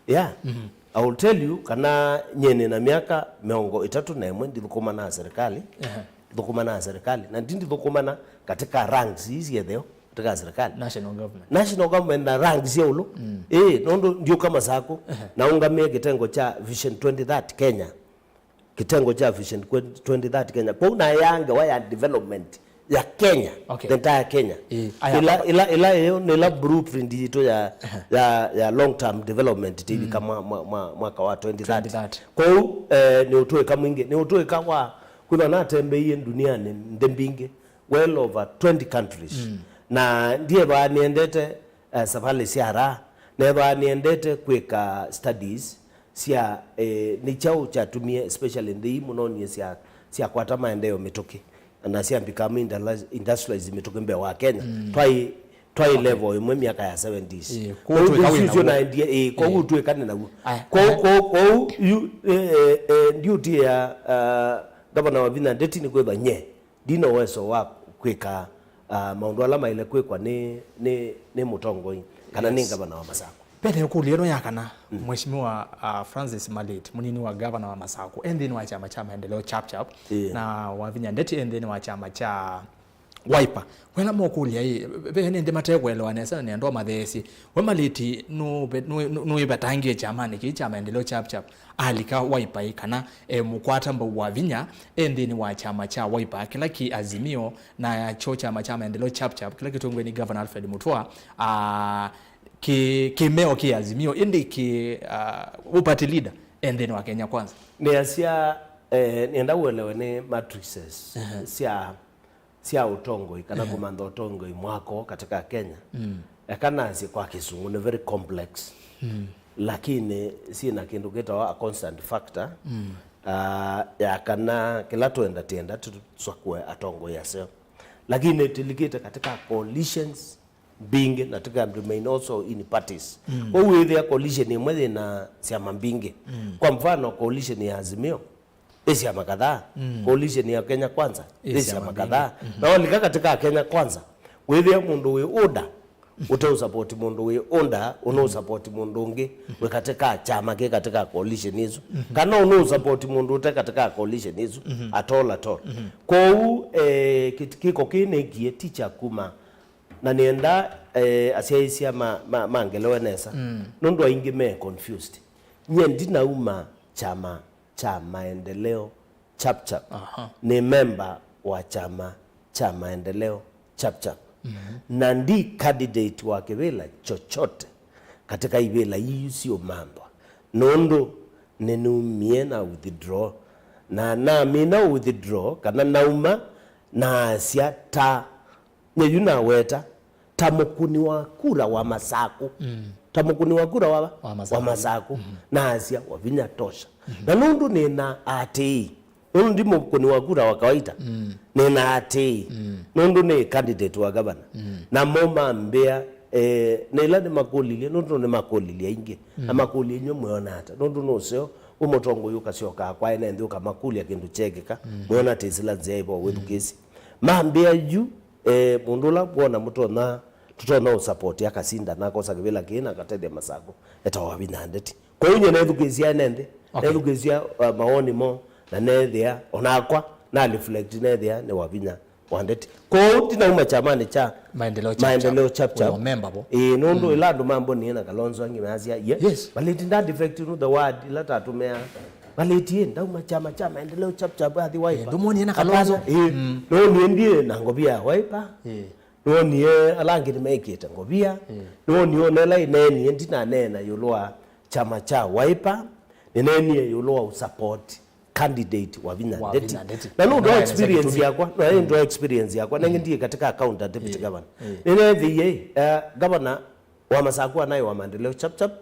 Yeah. Mhm. I will tell you, kana nye nĩ na myaka mĩongo ĩtatũ na ĩmwe ndithũkũmana na serikali. Aha. Ndithũkũmana na serikali. Na ndi ndithũkũmana katika ranks ii syetheo katika serikali. National government. National government na ranks ya ulu. Mm. Ĩĩ, nũndũ ndiũka Masakũ, Aha. na ũngamĩe kitengo cha Vision twenty thirty Kenya. Kitengo cha Vision twenty thirty Kenya. Kwoou naeaa ngewa ya development ya Kenya, Okay. the entire Kenya. Ĩĩ. Aya, Ila, ila, ila ĩyo nĩ ĩla blueprint yitũ ya, ya, ya long term development tĩivika mwa, mwa, mwa, mwaka wa twenty thirty. Twenty thirty. Kwoou, eh, nĩ ũtũĩka mwingĩ, nĩ ũtũĩka wa kwĩthwa natembeie ndunianĩ nthĩ mbingĩ, well over twenty countries. Mm. Na ndievaa nĩendete, eh, savalĩ sya raha, neevaa nĩendete kwĩka studies sya, eh, nĩ kyaũ kyatumie, especially nthĩ ii mũno nyie sya, syakwata maendeeo mĩtũkĩ, na sya become industri- industrialized mĩtũkĩ mbee wa Kenya. Mm. Twaĩ, twaĩ Okay. level ĩmwe myaka ya seventies. Ĩĩ, Kwoou kwoou twĩka nthĩ wĩ icio naw'o. naendie, ĩĩ, kwoou Ĩĩ. twĩkane naw'o. Aya, Kwoou, aha. kwoou yu, eh, eh, eh, ndiũtie ya, ah, Gavana Wavinya Ndeti nĩ kwĩthwa nye ndina ũweso wa kwĩka, ah, maũndũ ala maĩle kwĩkwa nĩ, nĩ, nĩ mũtongoi kana nĩ Yes. ngavana wa Masakũ. Pene ĩkũlyo ĩno ya kana, Mm. Mheshimiwa, ah, Francis Malĩti, mũnini wa gavana wa Masakũ, e nthĩnĩ wa kyama kya Maendeleo Chap Chap, Ĩĩ. na Wavinya Ndeti e nthĩnĩ wa kyama kya Wiper. Wela mokũlya ĩ, ve nĩ nthĩ mate kũelewa nesa na nĩenda matheesye. We Malĩti nũve- nũ- nũ- nũĩvetangĩe kyamanĩ kĩĩ kya Maendeleo Chap Chap. Alika Wiper ĩ kana e mũkwata mbau Wavinya e nthĩnĩ wa kyama kya Wiper kĩla kĩ Azimio, na kyo kyama kya Maendeleo Chap Chap kĩla kĩtongoew'e nĩ Governor Alfred Mutua, ah, kĩ kĩmeo kĩ Azimio, ĩndĩ kĩ, ah, ũ party leader e nthĩnĩ wa Kenya Kwanza. Nĩasya, eh, nĩenda ũelewe nĩ matrices Ehe. sya sya ũtongoi kana Ehe. kũmantha ũtongoi mwako katika Kenya. Mm. Eka nasye kwa Kĩsũngũ nĩ very complex. Mm. Lakini syĩ na kĩndũ kĩtawa a constant factor, Mm. ah, ya kana kĩla twenda tienda tũsakũe atongoi aseo. Lakini tĩlikĩte katika coalitions mbingĩ na tũka remain also in parties. Mm. Kwoou wĩthĩa coalition ĩmwe yĩna syama mbingĩ. Mm. Kwa mfano, coalition ya Azimio ĩ syama kadhaa. Mm. Coalition ya Kenya Kwanza ĩ Ĩ syama syama kadhaa. Mbingĩ. Mhm. Na walika katika Kenya Kwanza, wĩthĩa mũndũ wĩ ũnda ũte ũsupport mũndũ wĩ ũnda, ũno ũsupport mũndũ ũngĩ wĩ katika kyama kĩ katika coalition isu. Mhm. Kana ũno ũsupport mũndũ ũte katika coalition isu, Mhm. at all, at all. Mhm. Kwoou, eh, kĩt- kĩko kĩĩ nĩkie ti kya kuma. Na nĩenda, eh, asyaĩĩsya ma- ma- mangelewe nesa. Mm. Nũndũ aingĩ me confused. Nyie ndinauma kyama kya Maendeleo Chap Chap. Aha. Nĩ memba wa kyama kya Maendeleo Chap Chap. Mhm. Na ndi candidate wa kĩvĩla chochote katika ivĩla iu siũmanthwa. Nũndũ nĩnumie na withdraw. Na namina withdraw, kana nauma, Naasya ta, nĩyu naweta, ta mũkũni wa kura wa Masaku. Mm. Ta mũkũni wa kura wa, wa Masaku. Wa Masaku. Mm. Naasya, Wavinya tosha. Mm. Na nũndũ nĩna aatĩĩi, nũndũ ndi mũkũni wa kura wa kawaita, mm, nĩna aatĩĩi. Mm. Nũndũ nĩ candidate wa gavana. Mm. Namo mambĩa, eh, na ĩla nĩmakũlilye, nũndũ nĩmakũlilye aingĩ. Mm. Na makũlya, "Inyw'ĩ mwĩona ata?" Nũndũ nũseo, wĩ mũtongoi ũkasyokaa kwa ene nthĩ ũkamakũlya kĩndũ kyeekĩka, mm, mwĩona ta ĩsĩla nzĩa ĩvo wĩthukĩĩsye. Mambĩa yu, eh, mũndũ ũla wona mũtonya, tũtonya ũsupport akasinda na akosa kĩvĩla kĩĩ na akatethya Masaku, etawa Wavinya Ndeti. Kwoou nyie neethukĩĩsya ene nthĩ, okay, neethukĩĩsya, uh, mawoni moo, na neethĩa, onakwa, na reflect neethĩa nĩ Wavinya wa Ndeti. Kwoou ndinauma kyamanĩ kya Maendeleo Chap Chap. Maendeleo Chap Chap. Ũyo memba vo. Ĩĩ, nũndũ, mm, ĩla andũ mambonie na Kalonzo angĩ measya, ye, yes, valĩti nda defect nũ the word ĩla tatũmĩaa. Valĩti ĩ, ndauma kyama kya Maendeleo Chap Chap athi Wiper. Ĩĩ, ndũmwonie na Kalonzo. Hapana, ĩĩ, mm, nũnie ndiĩ na ngovia ya Wiper. Ĩĩ. Nĩwonie ala angĩ nĩmekĩte ngovia. Mm. Nĩwonie ona ĩla ĩneenie ndinaneena ĩũlũ wa kyama kya Wiper. Nĩneenie ĩũlũ wa ũsupport candidate Wavinya Ndeti. Wavinya Ndeti. Na nũndũ wa experience yakwa, na nũndũ wa experience yakwa, nenge ndiĩ katika account ya deputy governor. Mm. Nĩneethĩie, eh, governor wa Masaku anaĩ wa Maendeleo Chap Chap,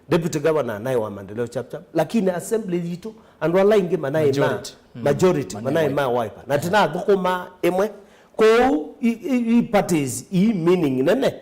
deputy governor anaĩ wa Maendeleo Chap Chap, lakini assembly yitũ, andũ ala aingĩ manaĩ ma majority, mm, majority manaĩ ma Wiper. Na tinathũkũmaa ĩmwe. Kwoou i, i, i parties i meaning nene,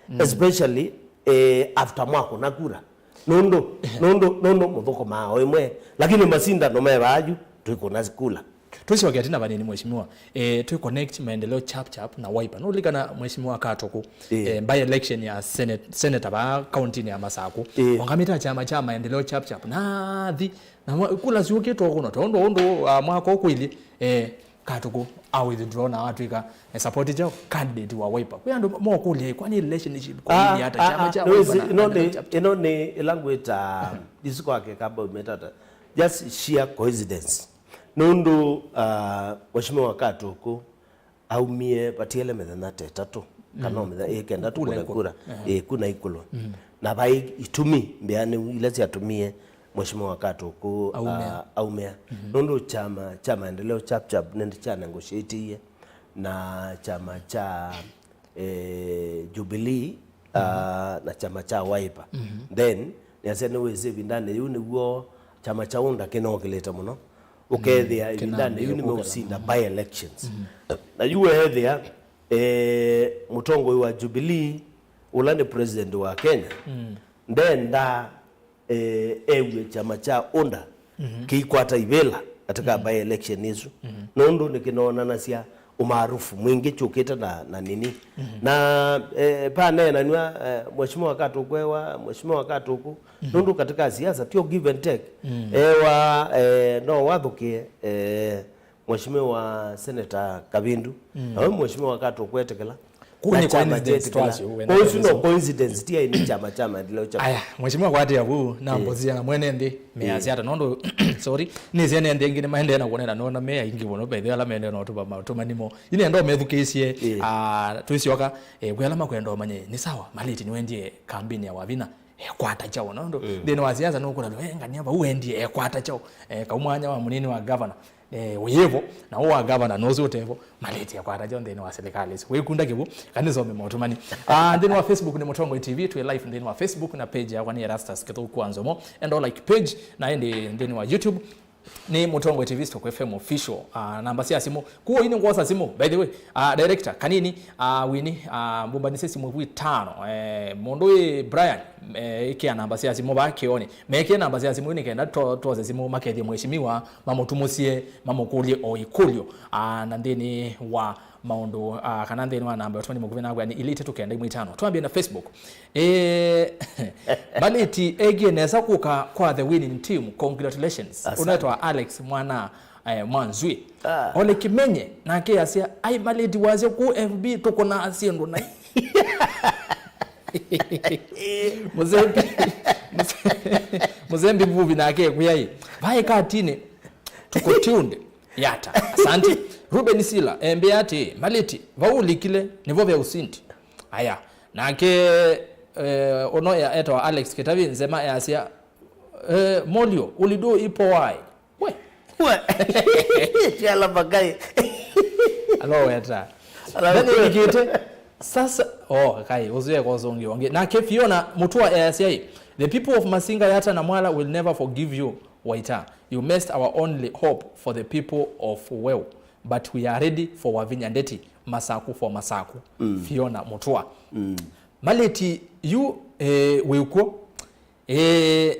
mm, especially, eh, after mwakũna kura. Nũndũ, nũndũ, nũndũ mũthũkũmaa o ĩmwe, lakini masindano me vaa yu, twĩkũna kula. Tũsyoke tina vanini, Mheshimiwa. Eh, twĩ connect Maendeleo Chap Chap na Wiper. Nũlikana, Mheshimiwa Katuku, eh, by election ya Senate, senator vaa kaunti-inĩ ya Masaku. Ĩĩ. Ongamĩte kyama kya Maendeleo Chap Chap. Nathi, na mwa-, kula syũkĩte ũkũno, tondũ ũndũ, ah, mwaka ũkwĩlye, eh, Katuku a withdraw na atwĩka, eh, support kyaũ, candidate wa Wiper. Kwĩ andũ mokũlya, kwani relationship kwa nini hata kyama kya Wiper na Maendeleo Chap Chap? Ĩno nĩ ĩla ngwĩta, ĩsu kwake kamba umetata. Just sheer coincidence. Nũndũ, ah, Mheshimiwa Katuku aumie vatiele mĩthenya ta ĩtatũ, kana o mĩthenya ĩkenda tũkũne kura, ĩĩ, kuna ikũlũ. Na vai itumi mbĩanĩu ila syatũmie Mheshimiwa Katuku, ah, aumĩa. Nũndũ kyama kya Maendeleo Chap Chap nĩndĩ kya negotiatie na kyama kya, eh, Jubilee, ah, na kyama kya Wiper. Then, nĩasya nĩwĩsĩ ĩvindanĩ yĩu nĩw'o kyama kya UDA kĩnookĩlĩte mũno. Ũkethĩa ĩvindanĩ yĩu nĩmeũsinda by elections. Na yu weethĩa, eh, mũtongoi wa Jubilee, ũla nĩ president wa Kenya, ndendaa, eh, ew'e kyama kya UDA kĩikwata ivĩla katika by election ĩsu. Nũndũ nĩkĩnoonanasya umaarufu mwingĩ kyũkĩte na, na nini. Na, eh, paneenanw'a, eh, Mheshimiwa Katuku ewa, Mheshimiwa Katuku, nũndũ katika siasa tio give and take. Ewa, eh, no wathũkĩe, eh, Mheshimiwa Senator Kavindu, na we Mheshimiwa Katuku etĩkĩla. Kũu nĩ coincidence twasyo, we na ũsu no coincidence, ti aini kyama kya Maendeleo Chap Chap. Aya, Mheshimiwa kwatia vu, na mbosia na mwene nthĩ, measya ata, nũndũ, sorry, nĩsĩ ene nthĩ angĩ nĩmaendee na kuonana nona me aingĩ mũno, bethe ala mendee na ũtũma maũtũmani mo. Ine ndo methukĩĩsye, ah, twĩsyoka, eh, kwĩ ala makwenda ũmanye, nĩ sawa, Malĩti nĩwendie campaign ya Wavinya, ekwata kyaũ, nũndũ nthĩnĩ wa siasa nũkũna, eh, ngania vau wendie ekwata kyaũ, eh, kau mwanya wa mũnini wa governor. Eh, ũyĩvo, na ũũ wa gavana nũsĩ ũtevo, Malĩti ekwata kyaũ nthĩnĩ wa silikalĩ ĩsu. Wĩkunda kĩvu, kana nĩsome maũtũmani. Ah, nthĩnĩ wa Facebook nĩ Mũtongoi T V, twĩ live nthĩnĩ wa Facebook na page yakwa nĩ Erastus Kĩthũku wa Nzomo. Enda like page, na ĩndĩ nthĩnĩ wa YouTube nĩ Mũtongoi T V Stock F M Official. Ah, namba sya simũ. Kuo ini ngwosa simũ, by the way. Ah, director, kanini, ah, wini, ah, mbumbanisye simũ vu itano. Eh, mũndũ wĩ Brian, eh, ĩkĩa namba sya simũ vaa kĩoni. Mekĩe namba sya simũ nĩ kenda to-, twose simũ makethie mheshimiwa, mamũtumũsye, mamũkũlye o ikũlyo, ah, na nthĩnĩ wa maũndũ, ah, kana nthĩnĩ wa namba ya ũtũmani mũkuvĩ nakwĩa nĩ ilĩ itatũ kenda imwe itano. Twambie na Facebook. Eh, Malĩti egie nesa kũka kwa the winning team. Congratulations. Asante. Ũnetwa Alex mwana, eh, Mwanzwi. Ah. Ole Kimenye nake asya, "Ai, Malĩti wasya kũ F B tũkũnaa syĩndũ nai." Mũzembi, mũze-, mũzembi vuvi nake kwĩai. Vai katini, tuko tuned. Yata. Asante. Ruben Sila, embea ati, "Malĩti, vau ũlikile, nĩvo ve usindi." Aya. Nake, eh, ono ya etawa Alex Kitavi Nzema yasya, eh, "Molio, ulido ipo wai?" We. We. Shala makai. Aloweta. Ala- Then indikite, sasa, oh, kai, ũsu eka ũsũngĩo ũngĩ. Nake Fiona Mutua easya ĩ, "The people of Masinga, Yatta na Mwala will never forgive you, Waita. You messed our only hope for the people of Weu. But we are ready for Wavinya Ndeti, Masaku for Masaku." Fiona Mutua. Maleti yu, eh, wĩkw'o. Eh,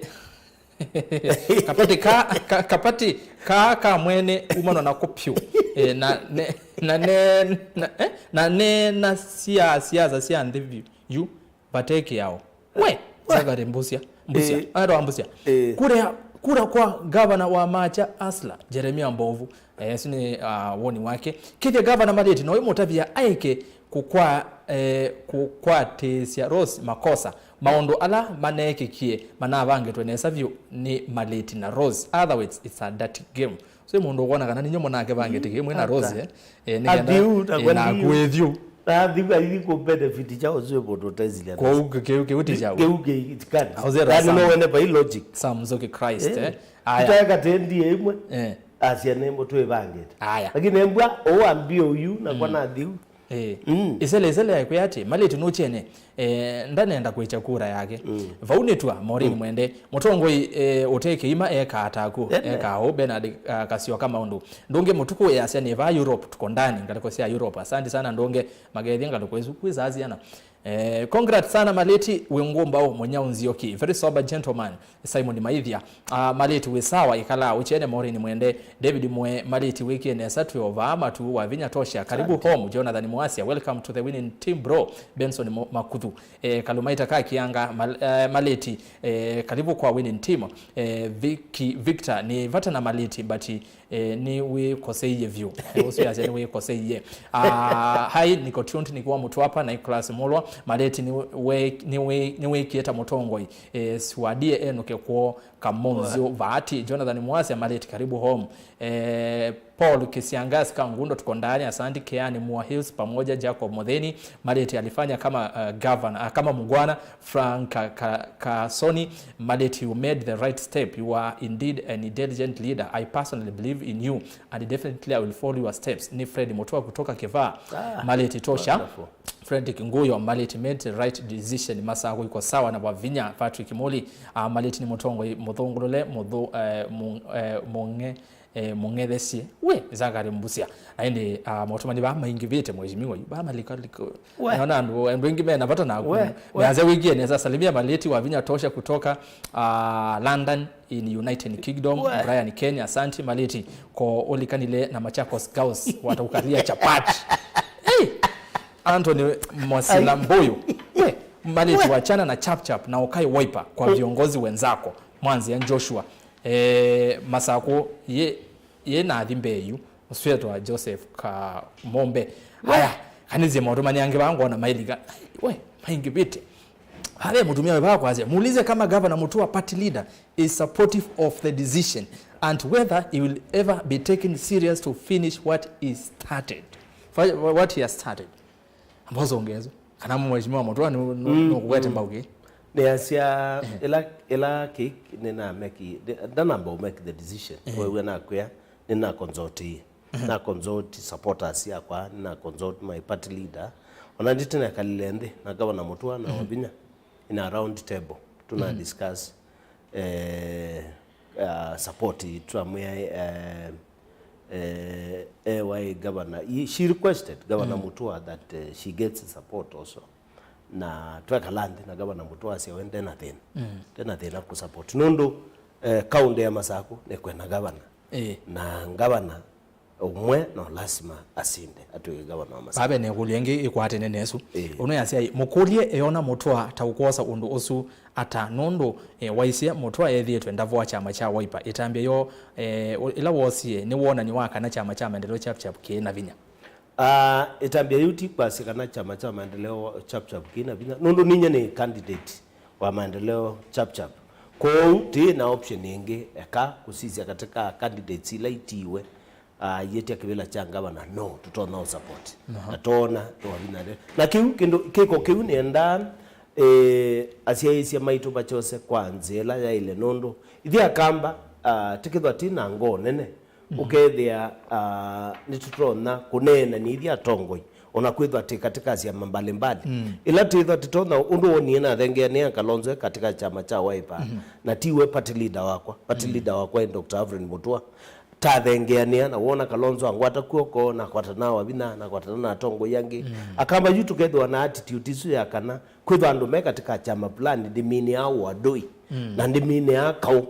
kapati ka, ka, kapati ka, ka mwene umano na kupyu. Eh, na ne, na ne, na, eh, na ne na sia, siasa sia nthi vyu, yu, vate kĩao. We, Zachary Mbusia, Mbusia, Eh. Arwa Mbusia. Eh. Kura, kura kwa gavana wa Macha Asla, Jeremia Mbovu. Eh, ũsu nĩ, ah, woni wake. Kĩthya gavana Maleti no imũtavya aeke kũkwa, eh, kũkwatĩĩsya Rose makosa. Maũndũ ala maneekĩkie manavangĩtwe nesa vyũ nĩ Maleti na Rose. Otherwise, it's a dirty game. So, mũndũ ũkwona kana ninyo mũnakĩvangĩte kĩmwe na Rose, eh? Eh, nĩ kenda, Athiu, na eh, na kwĩthiu. Athiu aithi kũ benefit cha ũsu mũndũ ũtesilia. Kũu kĩu, kĩu ti chau. Kĩu kĩ, it can't. Hauze Rose. Yani, no wene by logic. Sam Nzoki Christ, eh? Aya. Tutaeka tendi ĩmwe. Eh. Asya nĩ mũtwĩvangĩte. Aya. Lakini embwa ũambie ũyu na kwa Athiu. Eh. Mm. Isele, isele aikwĩa atĩ, Maleti nũkyene, eh, ndanenda kwĩkya kura yake. Vau nĩtwa, Maureen Mwende, mũtongoi, eh, ũte kĩima ekaa ta aku, ekaa ũu, Bernard, ah, Kasioka Maũndũ. Ndũngĩ Mũtuku easya nĩ vaa Europe, tuko ndani, ngalĩko sya Europe. Asante sana Ndũngĩ, magethya ngalĩko isu, kwĩsaa syana. Eh, congrats sana Maleti, wĩ ngũmbaũ, Mũnyau Nzioki, very sober gentleman. Simon Maithia, ah, Maleti wĩ sawa, ĩkalaa ũkyene. Maureen Mwende, David Mwe, Maleti wĩkie nesa, twĩ o vaa matu, Wavinya Tosha, karibu home. Jonathan Mwasia, welcome to the winning team bro. Benson Mo-, Makuthu, eh, Kalumaita ka Kianga, Mal-, eh, Maleti, eh, karibu kwa winning team. Eh, Vicky, Victor, nĩ vata na Maleti, but, eh, nĩwĩkoseie vyũ. Eh, ũsu yasya nĩwĩkoseie. Ah, hi, niko tuned nikiwa Mtwapa, Nicholas Mulwa, Maleti nĩ we-, nĩ wĩ-, nĩwĩkie ta mũtongoi. Eh, siwadie enũke kwoo. Kamonzio Vaati, Jonathan Mwasya, Maleti karibu home. Eh, Paul Kisiangas Kangundo, tuko ndani, asante. Keani Mua Hills pamoja, Jacob Mutheni, Maleti alifanya kama, uh, governor, ah, kama mungwana. Frank Ka-, Ka-, Kasoni, Maleti, you made the right step. You are indeed an intelligent leader. I personally believe in you and definitely I will follow your steps. Ni Fred Mutua kutoka Kivaa. Ah, Maleti tosha. Wonderful. Fredrick Nguyo, Maleti made the right decision. Masaku iko sawa na Wavinya. Patrick Muli, ah, Maleti nĩ mũtongoi mũthũngũlũle, mũthũ-, eh, mũ-, eh, mũng'e-, eh, mũng'ethesye. We, Zachary Mbusia. Na ĩndĩ, ah, maũtũmani vaa maingĩvĩte, mheshimiwa, yu vaa malika, lika. We. Naona andũ, andũ aingĩ mena vata naku. We, we. Meanze wĩkie nesa, salimia Maleti, Wavinya tosha kutoka, ah, London in United Kingdom. We. Brian Kenya, asante Maleti, ko ũlikanile na Machakos Girls wataukalia chapati. Hey! Anthony Mwasila Mbuyu. We, Maleti, wachana na Chap Chap na ukae Wiper kwa viongozi wenzako. Mwanzia Joshua. Eh, Masako ye, ye nathi mbee yu. Ũsu wĩtawa Joseph Kamombe. Aya, kanĩsye maũtũmani angĩ vaa ngona mailika. We, maingĩvĩte. Ave mũtumia wĩ vaa kwasya, muulize kama Governor Mutua party leader is supportive of the decision and whether he will ever be taken serious to finish what he started. Fa-, what he has started. Amba ũsongezo. Kana Mheshimiwa Mutua nĩ, nĩ, mm, nũkũkwete, mm, mbau kĩ? Nĩasya, ehe, ĩla, ĩla kĩ, nĩnameki, ndanamba ũmake the decision. Ehe. Wew'a nakwĩa, nĩnakonzoti. Mhm. Na consult supporters yakwa, na consult my party leader. Ona nditĩnekalile nthĩ na Governor Mutua na, mhm, Wavinya in a round table. Tuna, mhm, discuss, eh, uh, support, twamwĩa, eh, eh, A Y Governor. He, she requested Governor, mhm, Mutua that, eh, she gets support also. Na twekala nthĩ na Governor Mutua asya we ndena thĩna. Mhm. Ndena thĩna kũ support. Nũndũ, eh, county ya Masaku nĩkwĩna governor. Ĩĩ. Na governor ũmwe no lasima asinde atw'ĩke gavana wa Masakũ. Vave na ĩkũlyo ĩngĩ ĩkwatene na ĩsu. Ĩĩ. Ũno yasya, mũkũlye eona Mũtũa ta ũkwosa ũndũ ũsu ata, nũndũ, eh, waisye Mũtũa ethĩĩtwe ndavoa kyama kya Wiper. Ĩtambya yoo, eh, ũ-, ĩla woosie nĩ wonany'o wa kana kyama kya Maendeleo Chap Chap kĩĩ na vinya. Ah, ĩtambya yĩu ti kwasya kana kyama kya Maendeleo Chap Chap kĩĩ na vinya, nũndũ ninyie nĩ candidate wa Maendeleo Chap Chap. Kwoou tĩĩ na option ĩngĩ eka kũsisya katĩ ka candidates ila itiiwe. Ah, yĩtya kĩvĩla kya ngavana, no, tũtonya ũ support. Aha. Na toona twavinda. Na kĩu kĩndũ, kĩko kĩu nĩendaa, eh, asyaĩĩsya maitũ makyose kwa nzĩa ĩla yaĩle, nũndũ ithyĩ Akamba, ah, tĩkĩthwa tĩ na ngoo nene ũkethĩa, ah, nĩtũtonya kũneenanĩthya atongoi, ona kwĩthwa tĩ katika syama mbalimbali. Ĩla twĩthwa tũtonya, ũndũ wonie nathengeanĩa Kalonzo e katika kyama kya Wiper, na tiwe party leader wakwa. Party leader wakwa nĩ Doctor Alfred Mutua. Tathengeanĩa, na wona Kalonzo angwata kw'oko, nakwatana na Wavinya, nakwatana na atongoi angĩ. Akamba yu tũkethĩwa na attitude isu ya kana kwĩthwa andũ me katika kyama fulani ndĩminĩaa ũadui, na ndĩminĩaa kaũ.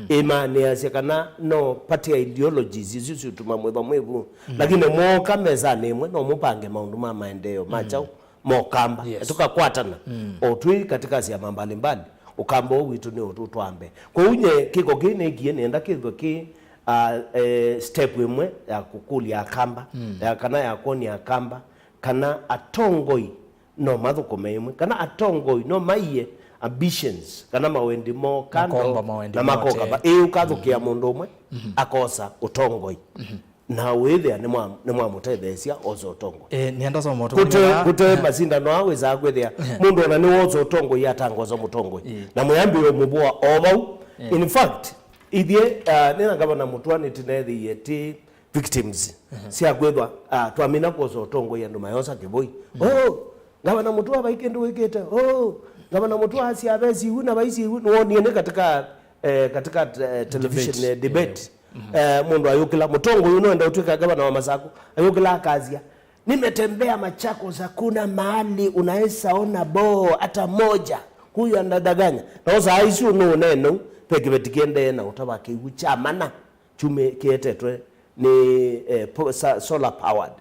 Ĩmaanĩasya kana no party ideologies isu siũtuma mwĩthwa mwĩ vu. Lakini mooka mesanĩ ĩmwe, no mũpange maũndũ ma maendeeo ma kyaũ, mokamba. Yes. Tũkakwatana. O twĩ katika syama mbalimbali, ũkamba ũũ witũ nĩ ũtũ twambe. Kwoou nye kĩko kĩĩ nĩkie nĩenda kĩthwe kĩ, ah, eh, step ĩmwe ya kũkũlya akamba, ya kana ya kwony'a akamba, kana atongoi no mathũkũme ĩmwe, kana atongoi no maiye ambitions, kana mawendi moo kando, makomba mawendi na moo makoka te. Ĩĩ, ũkathũkĩa mũndũ ũmwe, akosa ũtongoi. Na wĩthĩa nĩmwa-, nĩmwamũtetheesya osa ũtongoi. Eh, nĩenda soma maũndũ kũte, manini kũte masindano aa wĩsaa kwĩthĩa mũndũ ona nĩwosa ũtongoi atangosa mũtongoi. Ĩĩ. Na mwĩambĩĩo mũvũa o vau. In fact, ithyĩ, ah, nĩ na Ngavana Mutua nĩtũneethĩie tĩ victims sya kwĩthwa, ah, twamina kwosa ũtongoi andũ mayosa kĩvũi. Oh, Ngavana Mutua vai kĩndũ wĩkĩte. Oh, Ngavana Mutua asya ve siwu na vai siwu. Nĩwonie nĩ katika, eh, katika, eh, television, debate, eh, debate. Eh, mũndũ ayũkĩla, mũtongoi ũyũ nũenda ũtw'ĩka ngavana wa Masaku, ayũkĩla akasya, "Nimetembea Machakos, hakuna mahali unaweza ona boo hata moja. Huyu anadanganya." Na osa aisu nũũneenou, ve kĩveti kĩendee na ũtava kĩwu kya mana kyumĩ kĩetetwe nĩ, eh, po-, sa-, solar powered.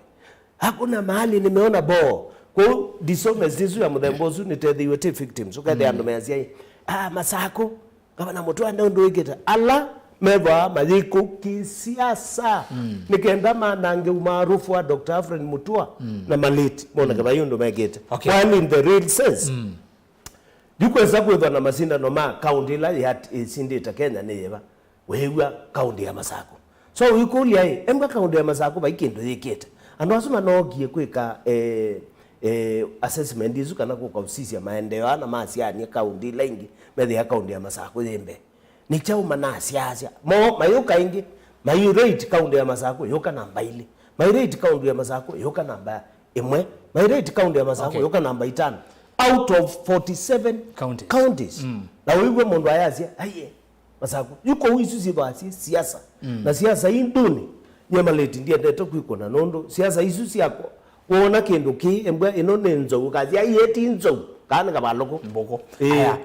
"Hakuna mahali nimeona boo." Kwoou dishonest isu ya mũthemba ũsu nĩtethĩiwe tĩ victims. Ũkethĩa andũ measya, "Ah, Masaku, Ngavana Mutua nĩ ũndũ wĩkĩte." Ala methwaa mayĩkũ kĩsiasa nĩ kenda manange umaarufu wa Doctor Alfred Mutua na Malĩti moneke vai ũndũ mekĩte. Okay. While in the real sense, ndikwesa kwĩthwa na masindano ma kaunti ĩla yat-, ĩsindĩte Kenya nĩ yĩva. Wĩw'a kaunti ya Masaku. So wĩkũlya-ĩ, embwa kaunti ya Masaku vai kĩndũ yĩkĩte? Andũ asu manookie kwĩka, eh, eh, assessment isu kana kũka ũsisya maendeeo ana masyaanie kaunti ila ingĩ, methĩa kaunti ya Masaku yĩ mbee. Nĩ kyaũ manasyaasya? Mo mayũka ĩngĩ, mai rate kaunti ya Masaku yũka namba ilĩ, mai rate kaunti ya Masaku yũka namba ĩmwe, mai rate kaunti ya Masaku yũka namba itano out of forty seven counties. Na wĩw'e mũndũ ayasya, "Aiye, Masaku." Yu kũu isu syĩthwaa syĩ siasa. Na siasa ii ndũnĩ, nyie Malĩti ndiendete kwĩkũna nũndũ siasa isu syakwa, woona kĩndũ kĩ, embwa ĩno nĩ nzou, ũkasya, "Aiye, ti nzou, kaa nĩ kavalũkũ." Mbũkũ. Ĩĩ. Aya.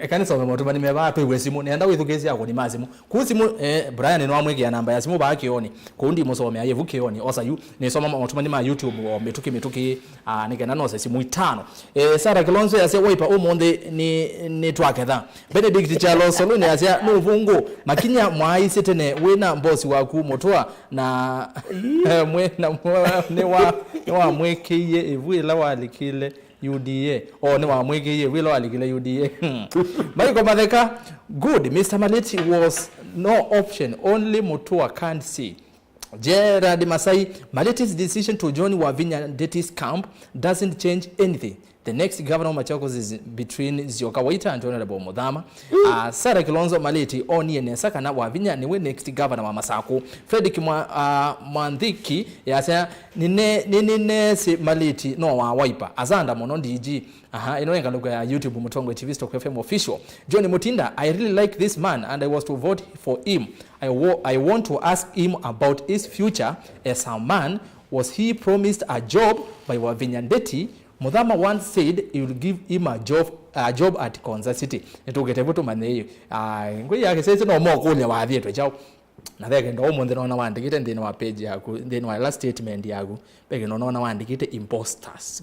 Eka nĩsome maũtũmani me vaa, twĩw'e simũ. Nĩenda wĩthukĩĩsye akũni ma simũ. Kũu simũ, eh, Brian nĩwamwĩkĩa namba ya simũ vaa kĩonĩ. Kũu ndimũsomea yĩvu kĩonĩ. Osa yu, nĩsoma maũtũmani ma YouTube o mĩtũkĩ mĩtũkĩ, ah, nĩ kenda nose simũ itano. Eh, Sarah Kilonzo yasya, "Wiper ũmũnthĩ nĩ, nĩ twaketha." Benedict Charles Soluni yasya, "Nũvũngũ, makinya mwaaisye tene wĩna mbosi waku Mũtũa na mwĩna nĩwa, nĩwamwĩkĩie ĩvu ĩla walikile U D A." O, nĩwamwĩkĩie ĩvu ĩla walikile U D A. Michael Matheka, "Good, Mister Maleti was no option, only Mũtũa can't see." Gerard Masai, "Maleti's decision to join Wavinya Ndeti's camp doesn't change anything. The next governor of Machakos is between Zioka Waita and Honorable Muthama." Ah, Sarah Kilonzo, "Maleti onie nesa kana Wavinya nĩwe next governor wa Masaku." Fredrick Mwa-, ah, Mwanthiki yasya, "Nĩne-, nĩnĩneesĩ Maleti no wa Wiper. Asanda mũno D G." Aha, ĩno nĩ ngalũko ya YouTube, Mũtongoi T V, Stock F M Official. John Mutinda, "I really like this man and I was to vote for him. I wa-, I want to ask him about his future as a man. Was he promised a job by Wavinya Ndeti? Muthama once said he will give him a job, a job at Konza City." Nĩtũkĩte vu tũmanye ĩ. Ah, ngũi yake sese no mokũlya wathiĩtwe kyaũ. Na ve kĩndũ ũmũnthĩ nona wandĩkĩte nthĩnĩ wa page yaku, nthĩnĩ wa ĩla statement yaku, ve kĩndũ nona wandĩkĩte imposters.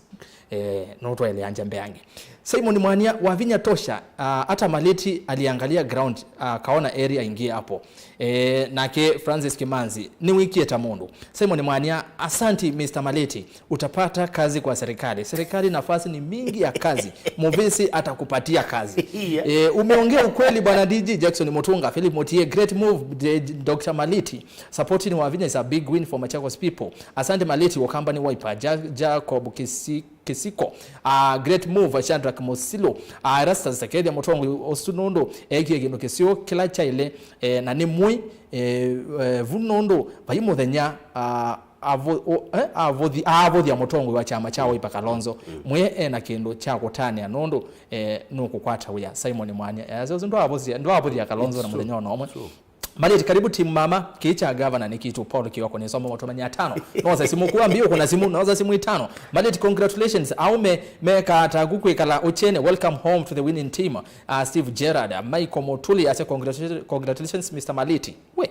Eh, nũtwaĩlĩangya mbeange. Simon Mwania, "Wavinya tosha, ah, hata Maleti aliangalia ground, ah, kaona area ingie hapo." Eh, nake Francis Kimanzi, "Nĩwĩkie ta mũndũ." Simon Mwania, "Asanti, Mister Maleti. Utapata kazi kwa serikali. Serikali nafasi ni mingi ya kazi. Muvisi atakupatia kazi." Yeah. Eh, umeongea ukweli, Bwana D G. Jackson Mutunga, Philip Motie, "Great move, D G." Doctor Maliti, supporting Wavinya is a big win for Machakos people. Asante Maliti, Wakamba ni Wiper, Ja-, Jacob Kisi-, Kisiko, uh, great move, Shadrack Mosilu, uh, Erastus Kethia Mũtongoi ũsu nũndũ ekie kĩndũ kĩseo kĩla kyaĩle, eh, na nĩ mũi, eh, eh, vu nũndũ vai mũthenya, uh, avo-, o-, eh, avothi-, aavũthya mũtongoi wa kyama kya Wiper Kalonzo. Mwĩe ena kĩndũ kya kũtanĩa nũndũ, eh, nũkũkwata wĩa. Simon Mwanya, eh, asu ndwaavũthya, ndwaavũthya Kalonzo na mũthenya ona ũmwe. Maleti, karibu team mama. Kĩĩ kya gavana nĩ kitũ. Paul Kioko, nĩsoma maũndũ manya atano. Noza simu kuwa mbio, kuna simu, noza simu itano. Maleti, congratulations. Aume meka ataku kwĩkala uchene. Welcome home to the winning team. Uh, Steve Gerard, uh, Michael Motuli, ase congratulations, congratulations, Mister Maleti. We,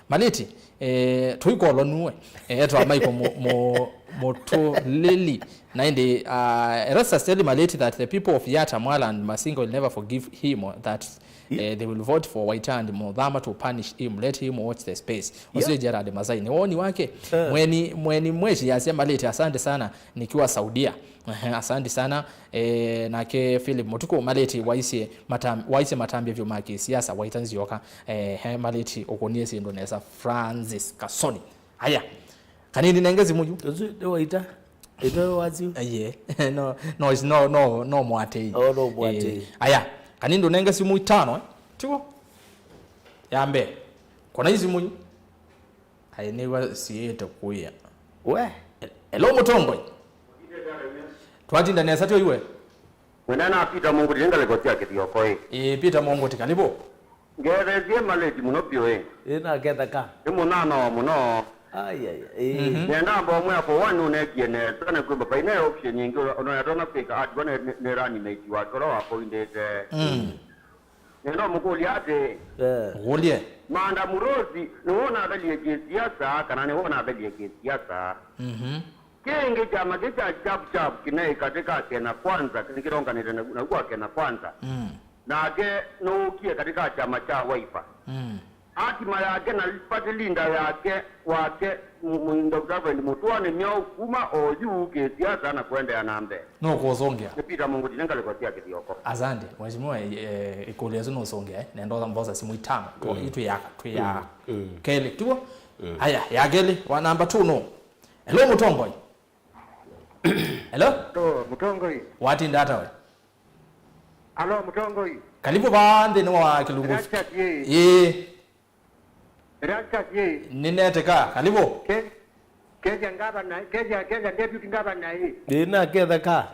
Maleti, eh, tuikolwa nuwe. Eh, etwa Michael Mo-, Mo-, Motulili. Na indi, uh, Erastus tell Maleti that the people of Yatta, Mwala and Masinga will never forgive him, that, eh, they will vote for Waita and Muthama to punish him. Let him watch the space. Ũsu Gerard Masai nĩ woni wake. Eh. Mweni, mweni mweshi yasya Maleti, asante sana, nikiwa Saudia. Ehe, asante sana. Eh, nake Philip Mutuku, Maleti waisye matam-, waisye matambya vyũ ma kisiasa, Waita Nzioka. Eh, he, Maleti ũkũnie syĩndũ nesa, Francis Kasoni. Aya. Kanini nenge simu yu. Ũsu nĩ Waita. Ito waziu. Aye. No, no, no, no, no mwatei. Oh, no mwatei. Eh, aya. Kanini ndũnenge simu itano, eh? Tiko. Ya mbee. Kona hii simu yu. Ai, nĩw'a siĩte kũya. We. Hello, Mũtongoi. Twatinda nesa tyo iwe. Mwene na Peter Munguti, nĩ ngalĩko sya Kĩthioko ĩ. Ĩĩ, Peter Munguti, karibu. Ngethesie Maleti mũno vyũ ĩ. Ĩ, naketheka. Nĩ mũnana wa mũno. Ai, ai, ai. Mhm. Nenda mbomwe ako wa nũnekie nesa, na kwĩmba paine option nyingĩ, ona yatona kwĩka ati, wana nĩ, nĩ running mate wake, ũla wapoindĩte. Mm. Nenda mũkũlya atĩ, eh, ũkũlye. Madam Rose, nĩwe ũnathelie kĩsiasa, kana nĩwe ũnathelie kĩsiasa? Mhm. Kĩngĩ kyama kĩ kya Chap Chap kĩnaĩ katĩ ka Kenya Kwanza, nĩkĩtonganĩte na, na kwa Kenya Kwanza. Mm. Nake nũũkie katĩ ka kyama kya Wiper. Mm. Hatima yake na party leader yake, wake, mu-, mu-, Doctor Reverend Mutua nĩ myaũ kuma o yu kĩsiasa na kũendeea na mbee. Nũkũũsũngĩa. Nĩ Peter Munguti, nĩ ngalĩko sya Kĩthioko. Asante, Mheshimiwa, eh, ĩkũlyo ĩsu nũsũngĩa, eh, nenda mbosa simu itano. Tũ-, mm, itwĩaka, twĩaa. Mm, mm. Kelĩ, tuo? Mm. Aya, ya kelĩ, wa namba two no. Hello, Mũtongoi. Hello? Hello, Mũtongoi. Watinda ata we? Alo, Mũtongoi. Karibu vaa nthĩnĩ wa kĩlungu. Erastus ye. Ĩĩ. Erastus ye. Nĩnetĩka. Karibu. Ke-, Kenya ngavana, Kenya, Kenya deputy ngavana ye. Ĩĩ, naketheka.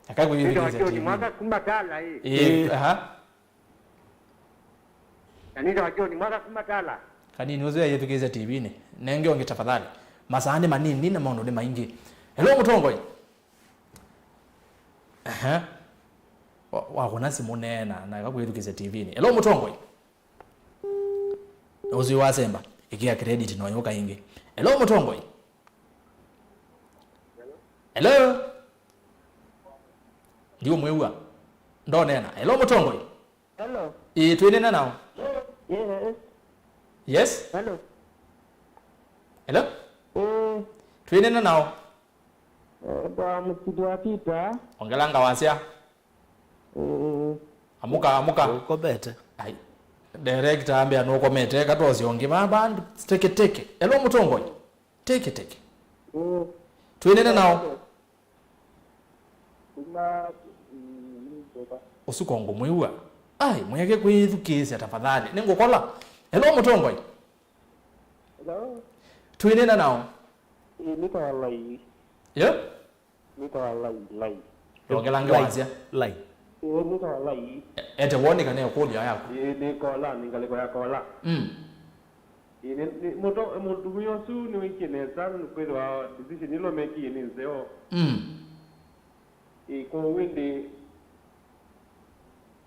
Aka kwĩyĩthukĩĩsya T V. Nĩtwa John Mwaka kuma Tala ye. Ĩĩ, ĩĩ, aha. Na nĩtawa John Mwaka kuma Tala. Kanini ũsu eyĩthukĩĩsya T V-nĩ. Nenge ũngĩ tafadhali. Masaa nĩ manini na maũndũ nĩ maingĩ. Hello, Mũtongoi. Aha. Wa-, wakũna simũ neena, na ĩka kwĩthukĩĩsya T V-nĩ. Hello, Mũtongoi. Ũsu wasemba. Ĩkĩa credit no yũka ĩngĩ. Hello, Mũtongoi. Hello. Ndiũmwĩw'a. Ndoneena. Hello, Mũtongoi. Hello. Ĩĩ, twĩnena nao. Yes. Yes? Hello. Hello? Ĩĩ. Twĩnena nao. Eh, kwa mũsili wa Peter. Ongelanga wasya. Ĩĩ. Amuka, amuka. Ũkomete. Ai. Director ambĩa nũkomete, katwosya ũngĩ. Baba, teke, teke. Hello, Mũtongoi. Teke, teke. Ĩĩ. Twĩnena nao. Kuma, mm, nĩ nzoka. Ũsu ko ngũmwĩw'a. Ai, mwĩake kwĩthukĩĩsya tafadhali. Nĩngũkola. Hello, Mũtongoi. Hello. Twĩnena nao. Ĩĩ, nĩ ta Lai. Yo? Nĩ ta Lai, Lai. Yongelange wasya. Lai. Ĩĩ, nĩ ta Lai. E-, ete woni kana ĩkũlyo yaku. Ĩĩ, nĩ Kola, nĩ ngalĩko ya Kola. Mm. Ĩĩ, nĩ, nĩ, mũto-, mũtumĩa ũsu nĩwĩkie nesa, nĩkwĩthĩwa decision ĩla mekie nĩ nzeo. Mm. Ĩĩ, kwoou ĩndĩ,